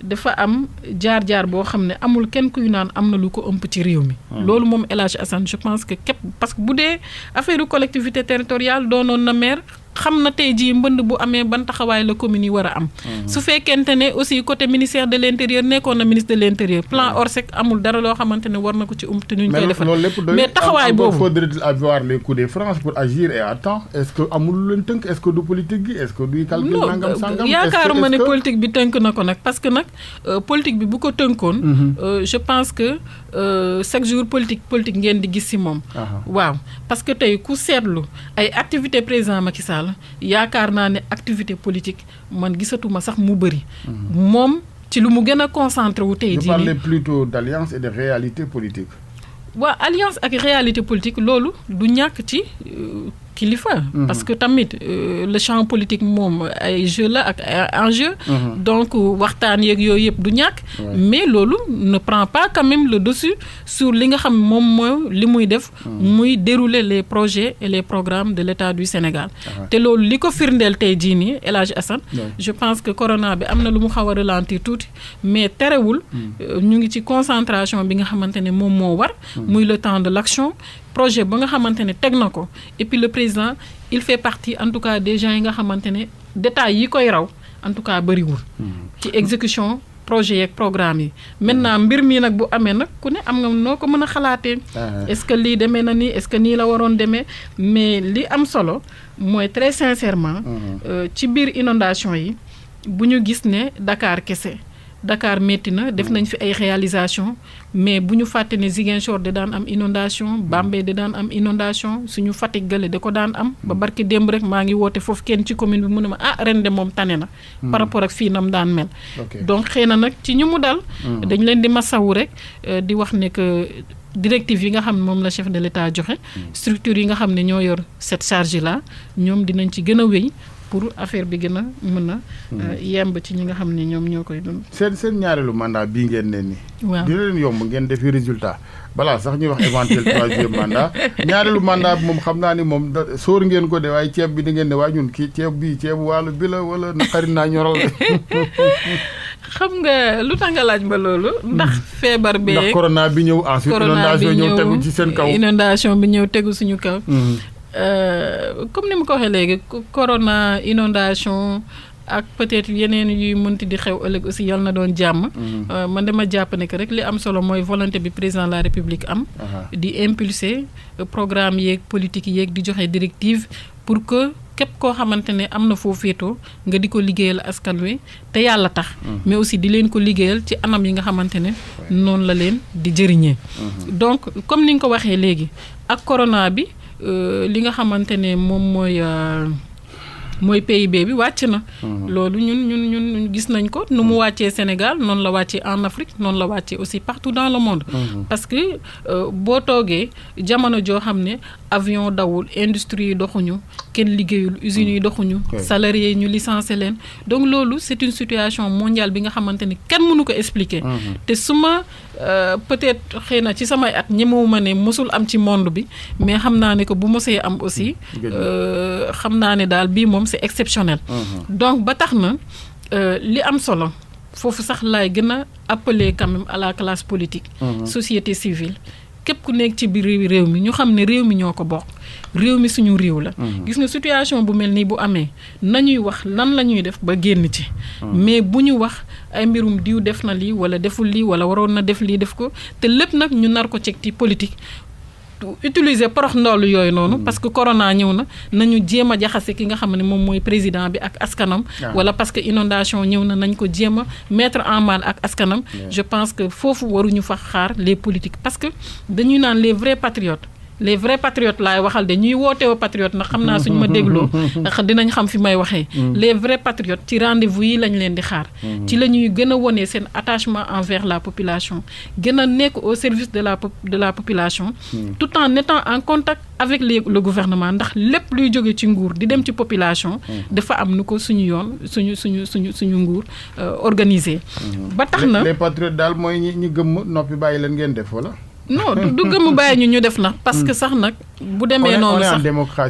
dafa am jaar-jaar boo xam ne amul kenn kuy naan am na lu ko ëmp ci réew mi. loolu moom El Hadj Assane je pense que képp parce que bu dee affaire collectivité territoriale doonoon na maire. xam na tey jii mbënd bu amee ban taxawaay la commune yi war a am. su fekkente ne aussi côté ministère de l'intérieur nekkoon na ministre de l'intérieur plan Orsec amul dara loo xamante ne war na ko ci te nuñ koy defal mais taxawaay boobu faudrait-il avoir les coups de France pour agir et à temps est-ce que amul lu leen tënk est-ce que du politique gi est-ce que du calcul nangam sangam yaakaaruma ne politique bi tënk na ko nag parce que nag politique bi bu ko tënkoon je pense que chaque jour politique ngeen di gis ci moom waaw parce que tey ku seetlu ay activité président Macky Sall yaakaar naa ne activité politique man gisatuma sax mu bëri. moom ci lu mu gën a concentré wu tey jii. je parlais plutôt d'alliance et de réalité politique. waa alliance ak réalité politique loolu du ñàkk ci kilifa. parce que tamit le champ politique moom ay jeu la ak enjeu. donc waxtaan yeeg yooyu yëpp du ñàkk. mais loolu ne prend pas quand même le dessus sur li nga xam moom mooy li muy def. muy dérouler les projets et les programmes de l'État du Sénégal. te loolu li ko firndeel tey jii nii El Hadj Assane. je pense que corona bi am na lu mu xaw a ralentir tuuti mais terewul. ñu ngi ci concentration bi nga xamante ne moom moo war. muy le temps de l'action. projet ba nga xamante ne teg na ko et puis le président il fait partie en tout cas des gens yi nga xamante ne détails yi koy raw en tout cas bëriwul. ci exécution projet yeeg programme yi. maintenant mbir mi nag bu amee nag ku ne am nga noo ko mën a xalaatee. est-ce que lii demee na nii est-ce que nii la waroon demee mais li am solo mooy très sincèrement. ci biir inondation yi bu ñu gis ne Dakar kese. Dakar métti na def nañ fi ay réalisation mais bu ñu fàtte ne Ziguinchor da daan am inondation Bambey da daan am inondation suñu Fatick gële da ko daan am ba barki démb rek maa ngi woote foofu kenn ci commune bi mu ne ma ren de moom tane na par rapport ak fii nam daan mel donc xëy na nag ci ñu mu dal dañ leen di masawu rek di wax ne que directive yi nga xam ne moom la chef de l'État joxe structure yi nga xam ne ñoo yor cette charge là ñoom dinañ ci gën a wéy pour affaire bi gën a mën a yemb ci ñi nga xam ne ñoom ñoo koy dund. seen ñaareelu mandat bii ngeen ne ni waaw dina leen yomb ngeen defi résultat balaa sax ñuy wax éventuel troisième mandat ñaareelu mandat bi moom xam naa ni moom sóor ngeen ko de waaye ceeb bi da ngeen ne waaye ñun kii ceeb bii ceebu wàllu bi la wala naqari naa ñoral xam nga lu tax nga laaj ba loolu. ndax feebar bee. ndax corona bi ñëw ensuite inondation ñëw tegu ci seen kaw. inondation bi ñëw tegu suñu kaw. comme ni ma ko waxee léegi corona inondation ak peut-être yeneen yuy mënti di xew ëllëg aussi yal na doon jàmm. man dama jàpp ne que rek li am solo mooy volonté bi président de la République am. di impulser programme yeeg politique yeeg di joxe directive pour que képp koo xamante ne am na foo féetoo nga di ko liggéeyal askan wi te yàlla tax. mais aussi di leen ko liggéeyal ci anam yi nga xamante ne noonu la leen di jëriñee. donc comme ni nga ko waxee léegi ak corona bi li nga xamante ne moom mooy PIB bi wàcc na. loolu ñun gis nañ ko nu mu wàccee Sénégal noonu la wàccee en Afrique noonu la wàccee aussi partout dans le monde. parce que boo toogee jamono joo xam ne avion dawul industrie yi doxuñu kenn liggéeyul usines yi doxuñu. salariés yi ñu licencié leen donc loolu c'est une situation mondiale bi nga xamante ni kenn mënu ko expliquer. te su ma peut-être xëy na ci samay at ñemewuma ne mosul am ci monde bi mais xam naa ne que bu mosee am aussi. xam naa ne daal bii moom c'est exceptionnel. donc ba tax na li am solo foofu sax laay gën a appeler quand même à la classe politique. société civile képp ku nekk ci biir réew mi ñu xam ne réew mi ñoo ko bokk réew mi suñu réew la. gis nga situation bu mel nii bu amee nañuy wax lan la ñuy def ba génn ci. mais bu ñu wax ay mbirum diw def na lii wala deful lii wala waroon na def lii def ko te lépp nag ñu nar ko ceg ci politique. utiliser porox ndoolu yooyu noonu parce que corona ñëw na nañu jéem a jaxase ki nga xam ne moom mooy président bi ak askanam. wala parce que inondation ñëw na nañ ko jéem a mettre en mal ak askanam. je pense que foofu waruñu fa xaar les politiques parce que dañuy naan les vrais patriotes. les vrais patriotes laay waxal de ñuy wooteewoo patriote ndax xam naa suñu ma dégloo ndax dinañ xam fi may waxee. les vrais patriotes ci rendez-vous yi lañ leen di xaar. ci la ñuy gën a wone seen attachement envers la population gën a nekk au service de la population. tout en étant en contact avec le gouvernement ndax lépp luy jóge ci nguur di dem ci population. dafa am nu ko suñu yoon suñu nguur organisé. ba tax na les patriotes daal mooy ñi gëmm noppi bàyyi leen ngeen def wala. non du gëm bàyyi ñu def nag parce que sax nag bu demee noonu sax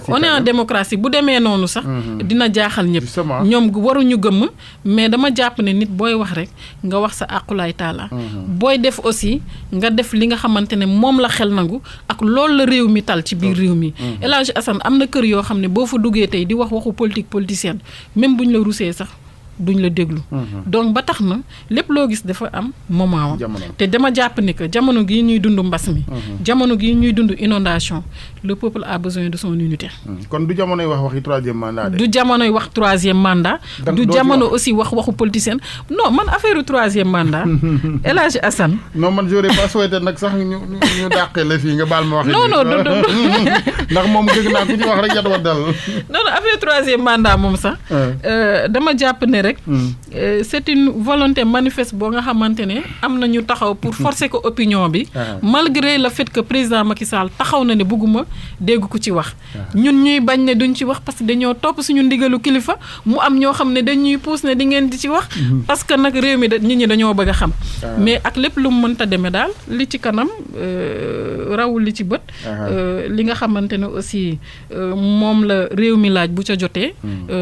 on est en démocratie bu demee noonu sax dina jaaxal ñëpp ñoom waruñu gëmm mais dama jàpp ne nit booy wax rek nga wax sa àqulaay taala booy def aussi nga def li nga xamante ne moom la xel nangu ak loolu la réew mi tal ci biir réew mi El Hadj Assane am na kër yoo xam ne boo fa duggee tey di wax waxu politique politicienne même buñ la rusee sax duñ la déglu. donc ba tax na lépp loo gis dafa am moment te dama jàpp ni que jamono gii ñuy dund mbas mi. jamono gii ñuy dund inondation le peuple a besoin de son unité. kon du jamonoy waxi troisième mandat de. du jamonoy wax troisième mandat. du jamono aussi waxu politicien non man affaire troisième mandat. El Hadj Assane. non man j'aurais pas souhaité nag sax ñu dàqee la fii nga baal ma wax. non ndax moom dëgg naa ku ci wax rek yat wa dal. non affaire troisième mandat moom sax. dama jàpp ne rek c'est une volonté manifeste boo nga xamante ne am na ñu taxaw pour forcer ko opinion bi malgré le fait que président Macky Sall taxaw na ne bëgguma dégg ko ci wax ñun ñuy bañ ne duñ ci wax parce que dañoo topp suñu ndigalu kilifa mu am ñoo xam ne dañuy pousse ne di ngeen di ci wax parce que nag réew mi nit ñi dañoo bëgg a xam mais ak lépp lu mu mënta demee daal li ci kanam rawul li ci bët li nga xamante ne aussi moom la réew mi laaj bu ca jotee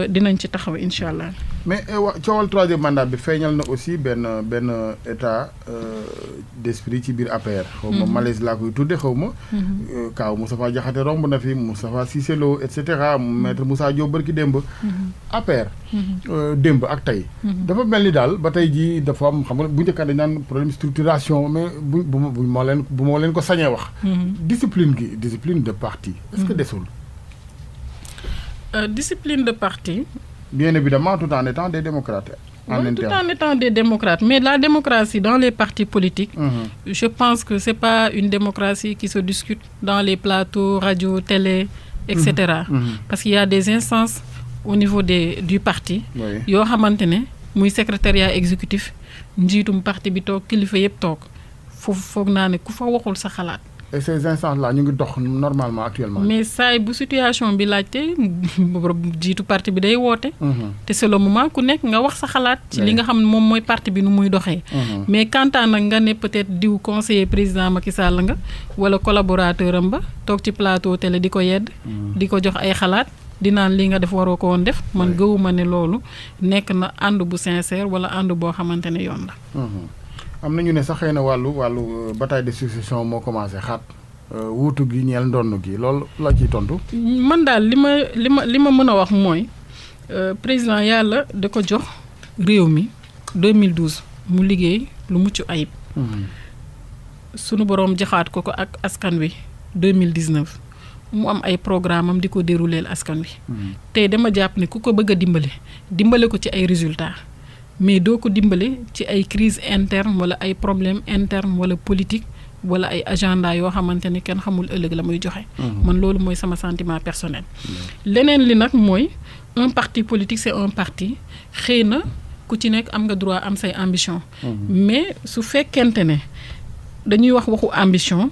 dinañ ci taxaw incha allah. mais coowal troisième mandat bi feeñal na aussi benn état d'esprit ci biir APR. xaw ma malaise laa koy tudde xaw ma. kaaw Moustapha Diakhaté romb na fi Moustapha Cissé Lo et cetera maître Moussa Diop barki démb. APR. démb ak tey. dafa mel ni daal ba tey jii dafa am xam nga bu njëkkaan dañ naan problème structuration mais bu ma leen ko sañee wax. discipline de parti. est-ce que desul. discipline de parti. Bien évidemment, tout en étant des démocrates. Tout en étant des démocrates. Mais la démocratie dans les partis politiques, je pense que ce n'est pas une démocratie qui se discute dans les plateaux, radio, télé, etc. Parce qu'il y a des instances au niveau du parti. Yo xamantene muy secrétariat exécutif, njiitum parti bi tok kilifa yépp tok. Foog naa ne ku fa waxul sa xalaat. Et ces instances-là ñu ngi dox normalement actuellement. mais saa bu situation bi laajte jiitu parti bi day woote. te c'est le moment ku nekk nga wax sa xalaat. ci li nga xam ne moom mooy parti bi nu muy doxee. mais quant à nag nga ne peut-être diw conseiller président Macky Sall nga wala collaborateur am ba toog ci plateau télé di ko yedd. di ko jox ay xalaat. di naan li nga def waroo ko woon def. man gëwuma ne loolu nekk na ànd bu sincère wala ànd boo xamante ne yoon la. am na ñu ne sax xëy na wàllu bataille de succession moo commencé xaat wuutu gi ñeel ndonn gi loolu la ciy tontu. man daal li ma mën a wax mooy président yàlla da ko jox réew mi 2012 mu liggéey lu mucc ayib. sunu boroom jaxaat ko ak askan wi 2019 mu am ay programme am di ko dérouleel askan wi. tey dama jàpp ne ku ko bëgg a dimbale ko ci ay résultats mais doo ko dimbale ci ay crise interne wala ay problème interne wala politique wala ay agenda yoo xamante ne kenn xamul ëllëg la muy joxe. man loolu mooy sama sentiment personnel. leneen li nag mooy un parti politique c'est un parti xëy na ku ci nekk am nga droit am say ambition. mais su fekkente ne dañuy wax waxu ambition.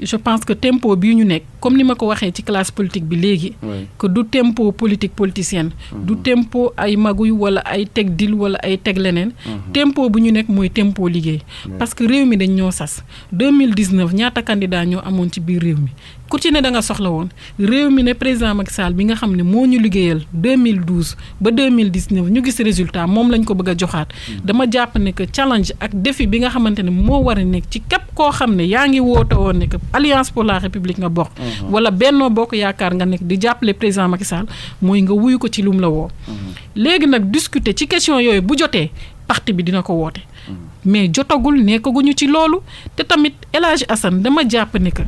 je pense que tempo bii ñu nekk comme ni ma ko waxee ci classe politique bi léegi. que du tempo politique politicienne. du tempo ay maguy wala ay teg dil wala ay teg leneen. tempo bu ñu nekk mooy tempo liggéey. parce que réew mi dañ ñoo sas 2019 ñaata candidat ñoo amoon ci biir réew mi ku ci ne da nga soxla woon réew mi ne président Macky Sall bi nga xam ne moo ñu liggéeyal 2012 ba 2019 ñu gis résultat moom lañ ko bëgg a joxaat. dama jàpp ne que challenge ak défi bi nga xamante ne moo war a nekk ci képp koo xam ne yaa ngi woote woon ne que Alliance pour la République nga bokk. wala Benno Bokk Yaakaar nga nekk di jàppale président Macky Sall mooy nga wuyu ko ci lum la woo. léegi nag discuter ci question yooyu bu jotee parti bi dina ko woote. mais jotagul nekkaguñu ci loolu te tamit El Hadj Assane dama jàpp ne que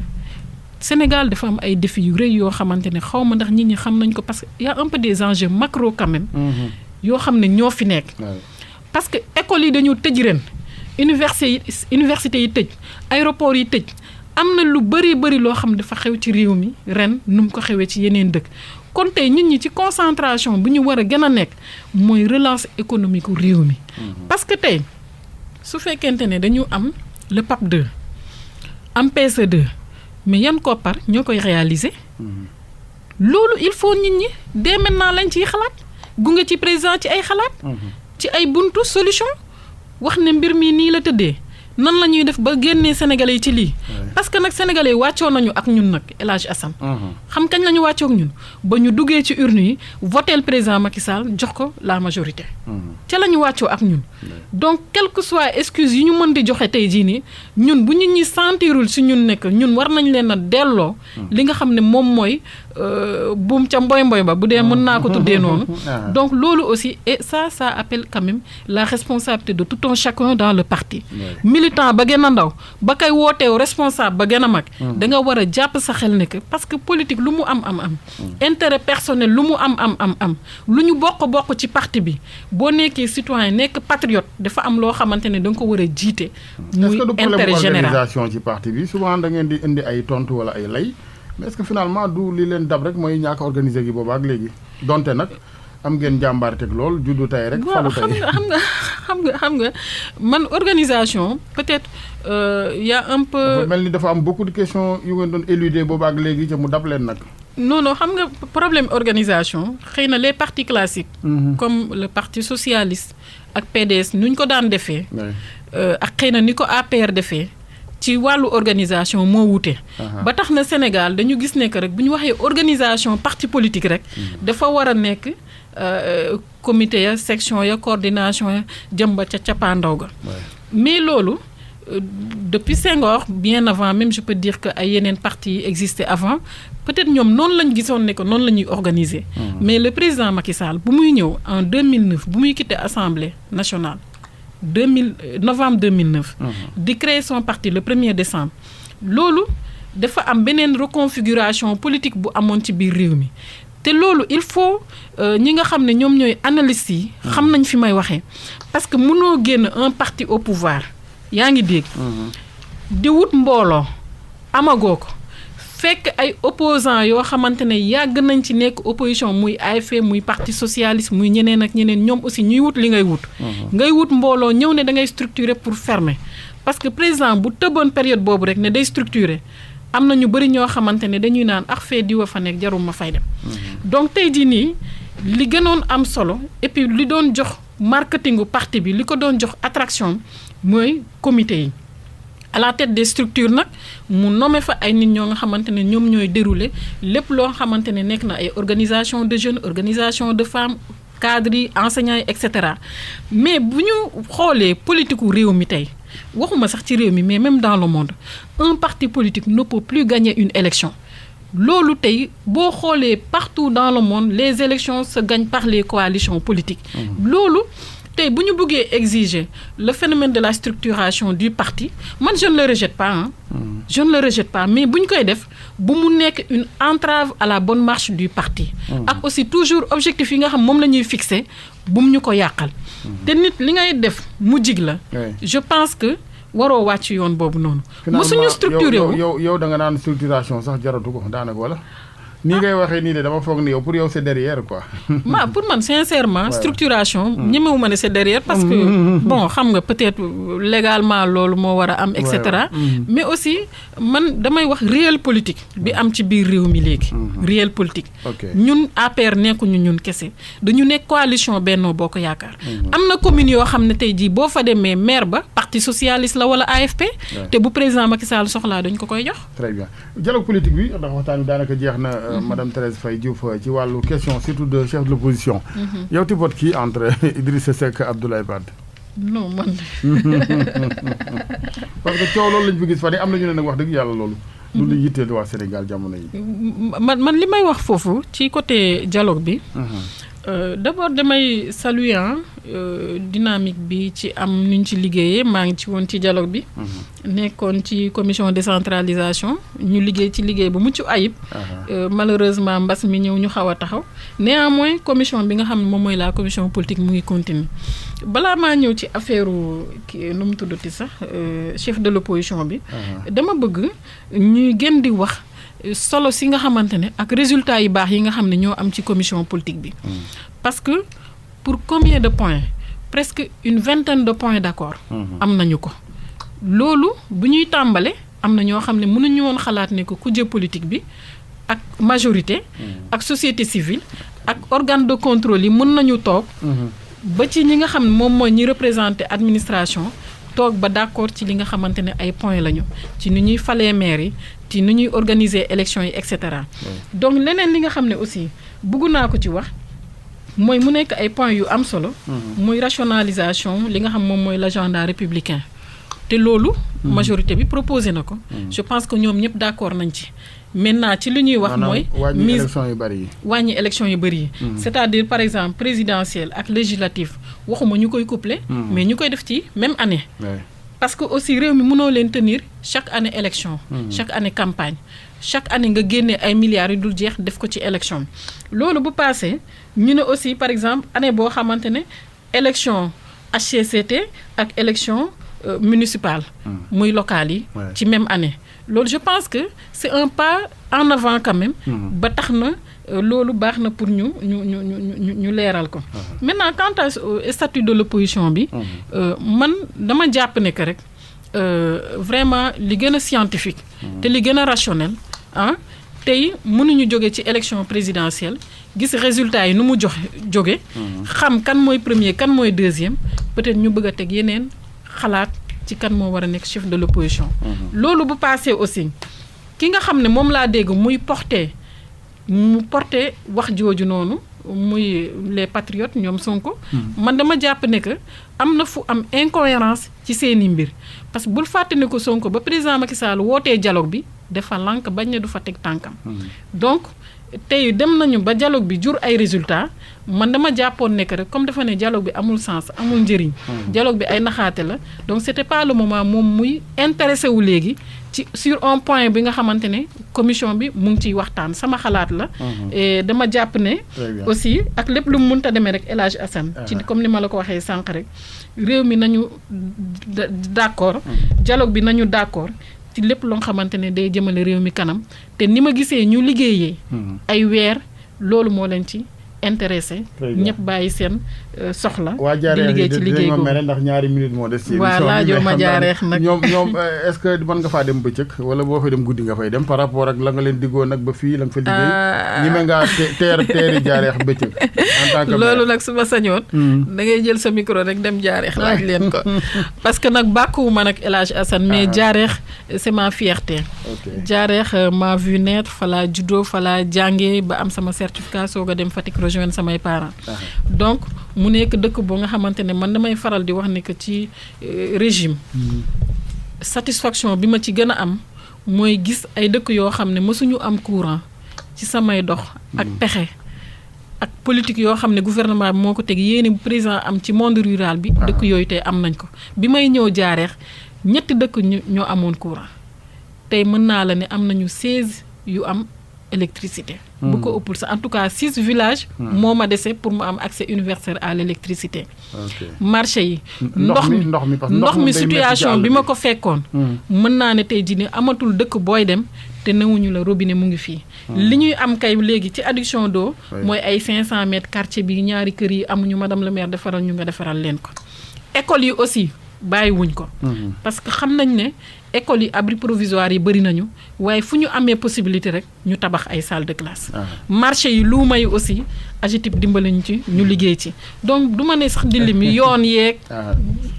Sénégal dafa am ay défis yu rëy yoo xamante ne xaw ma ndax nit ñi xam nañ ko parce que y a un peu des enjeux macro quand même. yoo xam ne ñoo fi nekk. parce que écoles yi dañoo tëj ren université yi tëj aéroport yi tëj. am na lu bëri loo xam dafa xew ci réew mi ren nu mu ko xewee ci yeneen dëkk kon tey nit ñi ci concentration bu ñu war a gën a nekk mooy relance économique réew mi. parce que tey su fekkente ne dañu am le PAP 2 am PSE 2 mais yan koppar ñoo koy réaliser. loolu il faut nit ñi dès maintenant lañ ciy xalaat gunge ci président ci ay xalaat. ci ay buntu solution wax ne mbir mi nii la tëddee. nan la ñuy def ba génnee sénégalais yi ci lii. parce que nag sénégalais yi wàccoo nañu ak ñun nag El Hadj Assane. xam kañ la ñu wàccoo ak ñun ba ñu duggee ci urne yi votel président Macky Sall jox ko la majorité. ca la ñu wàccoo ak ñun. donc quelle que soit excuse yi ñu mën di joxe tey jii nii ñun bu ñu ñi sentirul si ñun nekk ñun war nañ leen a delloo. li nga xam ne moom mooy buum ca mboy ba bu dee mën naa ko tuddee noonu. donc loolu aussi et ça appelle quand même la responsabilité de tout un chacun dans le parti. militant ba gën a ndaw ba kay wooteew responsable ba gën a mag. da nga war a jàpp sa xel ne que parce que politique lu mu am. intérêt personnel lu mu am. lu ñu bokk ci parti bi boo nekkee citoyen nekk patriote dafa am loo xamante ne da nga ko war a jiite. muy intérêt général organisation ci parti bi souvent da ngeen di indi ay tontu wala ay lay mais est-ce que finalement du li leen dab rek mooy ñàkk a organiser gi boobu ak léegi donte nag. am ngeen jàmbaarteeg lool juddu tey rek. falu tey xam nga man organisation peut-être y a un peu. dafa mel ni dafa am beaucoup de questions yu ngeen doon éluder boobu ak léegi ca mu dab leen nag. non xam nga problème organisation xëy na les partis classiques. comme le parti socialiste ak PDS nu ñu ko daan defee. ak xëy na ni ko APR defee. ci wàllu organisation moo wute. ba tax na Sénégal dañu gis ne que rek bu ñu waxee organisation parti politique rek. dafa war a nekk comité ya section ya coordination ya jëm ba ca cappaandaw ga. mais loolu depuis Senghor bien avant même je peux dire que ay yeneen partis yi existaient avant peut-être ñoom noonu lañ gisoon ne que noonu la ñuy organiser. mais le président Macky Sall bu muy ñëw en 2009 bu muy quitté Assemblée nationale. novembre 2009. di créer son parti le 1er décembre. loolu dafa am beneen reconfiguration politique bu amoon ci biir réew mi te loolu il faut ñi nga xam ne ñoom ñooy analystes yi. xam nañ fi may waxee parce que mënoo génn un parti au pouvoir yaa ngi dégg. di wut mbooloo amagoo ko fekk ay opposants yoo xamante ne yàgg nañ ci nekk opposition muy AFP muy parti socialiste muy ñeneen ak ñeneen ñoom aussi ñuy wut li ngay wut. ngay wut mbooloo ñëw ne da ngay structurer pour fermer parce que président bu tëboon période boobu rek ne day structurer am na ñu bëri ñoo xamante ne dañuy naan ak fee diwa fa nekk jarul ma fay dem. donc tey jii nii li gënoon am solo et puis li doon jox marketingu parti bi li ko doon jox attraction mooy comité yi. à la tête des structures nag mu nommé fa ay nit ñoo nga xamante ne ñoom ñooy dérouler lépp loo xamante ne nekk na ay organisation de jeunes organisation de femmes cadres yi enseignants yi et cetera mais bu ñu xoolee politique u réew mi tey waxuma sax ci réew mi mais même dans le monde un parti politique ne peut plus gagner une élection loolu tey boo xoolee partout dans le monde les élections se gagnent par les coalitions politiques. loolu tey bu ñu bëggee exiger le phénomène de la structuration du parti man je ne le rejette pas je ne le rejette pas mais bu ñu koy def bu mu nekk une entrave à la bonne marche du parti. ak aussi toujours objectif yi nga xam moom la ñuy fixer bu mu ñu ko yàqal. te nit li ngay def mu jig la. je pense que waroo wàcc yoon boobu noonu. mosuñu structuré wu yow da nga naan structuration sax jaratu ko daanaka wala. nii ngay waxee nii de dama foog ni yow pour yow c'est derrière quoi. pour man sincèrement structuration ñemewu ma ne c'est derrière parce que bon xam nga peut-être légalement loolu moo war a am et cetera mais aussi man damay wax réel politique bi am ci biir réew mi léegi réel politique ñun APR nekkuñu ñun kese dañu nekk coalition Benno Bokk Yaakaar am na commune yoo xam ne tey jii boo fa demee maire ba parti socialiste la wala AFP te bu président Macky Sall soxlaa dañ ko koy jox. très bien dialogue politique bi ndax waxtaan bi daanaka jeex na. Madame Thérèse Faye Diouf ci wàllu question surtout de chef de l'opposition. yow ti vote kii entre Idrissa Seck Abdoulaye Wade. non man. parce que coow loolu lañ fi gis fan yi am na ñu ne nag wax dëgg yàlla loolu. lu lu yitteel waa Sénégal jamono yi. man li may wax foofu ci côté dialogue bi. D'abord damay saluer dynamique bi ci am nuñ ci liggéeyee maa ngi ci woon ci dialogue bi. nekkoon ci commission décentralisation ñu liggéey ci liggéey bu mucc ayib. Malheureusement mbas mi ñëw ñu xaw a taxaw néanmoins commission bi nga xam ne moom mooy la commission politique mu ngi continuer balaa maa ñëw ci affaire kii nu mu tuddati sax chef de l'opposition bi. dama bëgg ñuy gën di wax. solo si nga xamante ne ak résultats yu baax yi nga xam ne ñoo am ci commission politique bi. parce que pour combien de points presque une vingtaine de points d'accord. am nañu ko. loolu bu ñuy tàmbale am na ñoo xam ne mënuñu woon xalaat ne ko kujje politique bi ak majorité. ak société civile ak organe de contrôle yi mën nañu toog. ba ci ñi nga xam ne moom mooy ñi représenter administration. toog ba d'accord ci li nga xamante ne ay points lañu ci ni ñuy falee maire yi ci ni ñuy organiser élections yi et cetera. donc leneen li nga xam ne aussi bëgg naa ko ci wax mooy mu nekk ay points yu am solo. muy rationalisation li nga xam moom mooy l'agenda républicain. te loolu. majorité bi proposé na ko. je pense que ñoom ñëpp d'accord nañ ci. maintenant ci li ñuy wax mooy. wàññi élection yu bari yi. wàññi élection yu bari yi. c'est-à-dire par exemple présidentielle ak législative waxuma ñu koy coupler. mais ñu koy def ci même année. parce que aussi réew mi mënoo leen tenir chaque année élection. chaque année campagne. chaque année nga génnee ay milliards yu dul jeex def ko ci élection. loolu bu passé ñu ne aussi par exemple année boo xamante ne élection HCCT ak élection municipale. muy locale yi. ci même année. loolu je pense que c'est un pas en avant quand même. ba tax na loolu baax na pour ñu leeral ko. maintenant quant au statut de l'opposition bi. man dama jàpp ne que rek vraiment li gën a scientifique. te li gën a rationnel tey mënuñu jóge ci élection présidentielle gis résultat yi nu mu jóge xam kan mooy premier kan mooy deuxième peut-être ñu bëgg a teg yeneen xalaat. ci kan moo war a nekk chef de l'opposition. loolu bu passé aussi ki nga xam ne moom laa dégg mu porter wax jooju noonu muy les patriotes ñoom Sonko. man dama jàpp ne que am na fu am incohérence ci seeni mbir parce que bul fàtte ne ko Sonko ba président Macky Sall wootee dialogue bi dafa lànk bañ ne du fa teg tànkam. donc tey dem nañu ba dialogue bi jur ay résultats man dama jàppoon ne que rek comme dafa ne dialogue bi amul sens amul njëriñ. dialogue bi ay naxaate la donc c'était pas le moment moom muy intéressé wu léegi ci sur un point bi nga xamante ne commission bi mu ngi ciy waxtaan sama xalaat la. et dama jàpp ne. aussi ak lépp lu mu mënta demee rek El Hadj Assane. ci comme ni ma la ko waxee sànq rek réew mi nañu d'accord. dialogue bi nañu d'accord. ci lépp loo xamante ne day jëmale réew mi kanam te ni ma gisee ñu liggéeyee. ay weer loolu moo leen ci intéressé. ñëpp bàyyi seen soxla. di liggéey ci liggéey boobu waa ndax ñaari minutes moo des. ci waaw laajoo ma jaareex nag ñoom est-ce que mën nga faa dem bëccëg wala boo fay dem guddi nga fay dem par rapport ak la nga leen diggoon nag ba fii la nga fa liggéey. ñi ma ngaa teeri jaareex bëccëg. en tant que loolu nag su ma sañoon. da ngay jël sa micro rek dem jaareex laaj leen ko. parce que nag bàkkuwuma nag El Hadj Assane mais jaareex c'est ma fierté. jaareex m'a vu naître fa laa juddoo fa laa jàngee ba am sama certificat soog a dem Fatick rejoindre samay parents. donc mu nekk dëkk boo nga xamante ne man damay faral di wax ne que ci régime satisfaction bi ma ci gën a am mooy gis ay dëkk yoo xam ne mësuñu am courant ci samay dox ak pexe ak politique yoo xam ne gouvernement bi moo ko teg yéene bu président am ci monde rural bi dëkk yooyu tey am nañ ko bi may ñëw Jaareex ñetti dëkk ñoo amoon courant tey mën naa la ne am nañu 16 yu am électricité bu ko ëppul sax en tout cas 6 villages moo ma dese pour mu am accès universel à l'électricité marché yi ndox mi situation bi ma ko fekkoon mën naa ne tey jii ni amatul dëkk booy dem te newuñu la robinet mu ngi fii li ñuy am kay léegi ci adduction d'eau mooy ay 500 mètres quartier bi ñaari kër yi amuñu madame le maire defaral ñu nga defaral leen ko école yi aussi bàyyiwuñ ko parce que xam nañ ne école yi abri provisoire yi bëri nañu waaye fu ñu amee possibilité rek ñu tabax ay salle de classe marché yi luuma yi aussi AGETIP dimbali ñu ci ñu liggéey ci donc du ma ne sax di lim yoon yeeg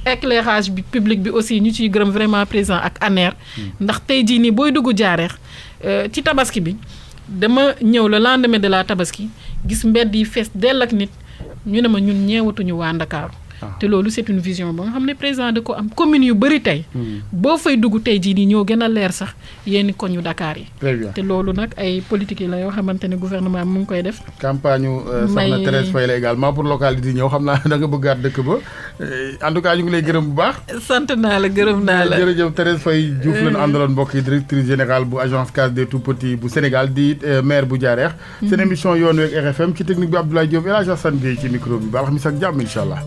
éclairage bi public bi aussi ñu ciy gërëm vraiment président ak ANER ndax tey jii nii booy dugg Jaareex ci tabaski bi dama ñëw le lendemain de la tabaski gis mbedd yi fees dell ak nit ñu ne ma ñun ñeewatuñu waa Ndakaaru te loolu c'est une vision ba nga xam ne président da ko am commune yu bëri tey boo fay dugg tey jii nii ñoo gën a leer sax yenn koñu Dakar yi te loolu nag ay politique yi la yoo xamante ne gouvernement bi mu ngi koy def campagne soxna Thérèse Faye la également pour localité ñëw xam naa da nga bëggaat dëkk ba en tout cas ñu ngi lay gërëm bu baax sant naa la gërëm naa la jërëjëf Thérèse Faye Diouf lañu àndaloon mbokk yi directrice générale bu agence Case des Tout-Petits bu Sénégal di maire bu Jaareex seen émission yoon wi ak RFM ci technique bi Abdoulaye Diop El Hadj Assane Gueye ci micro bi ba alxamis ak jàmm incha allah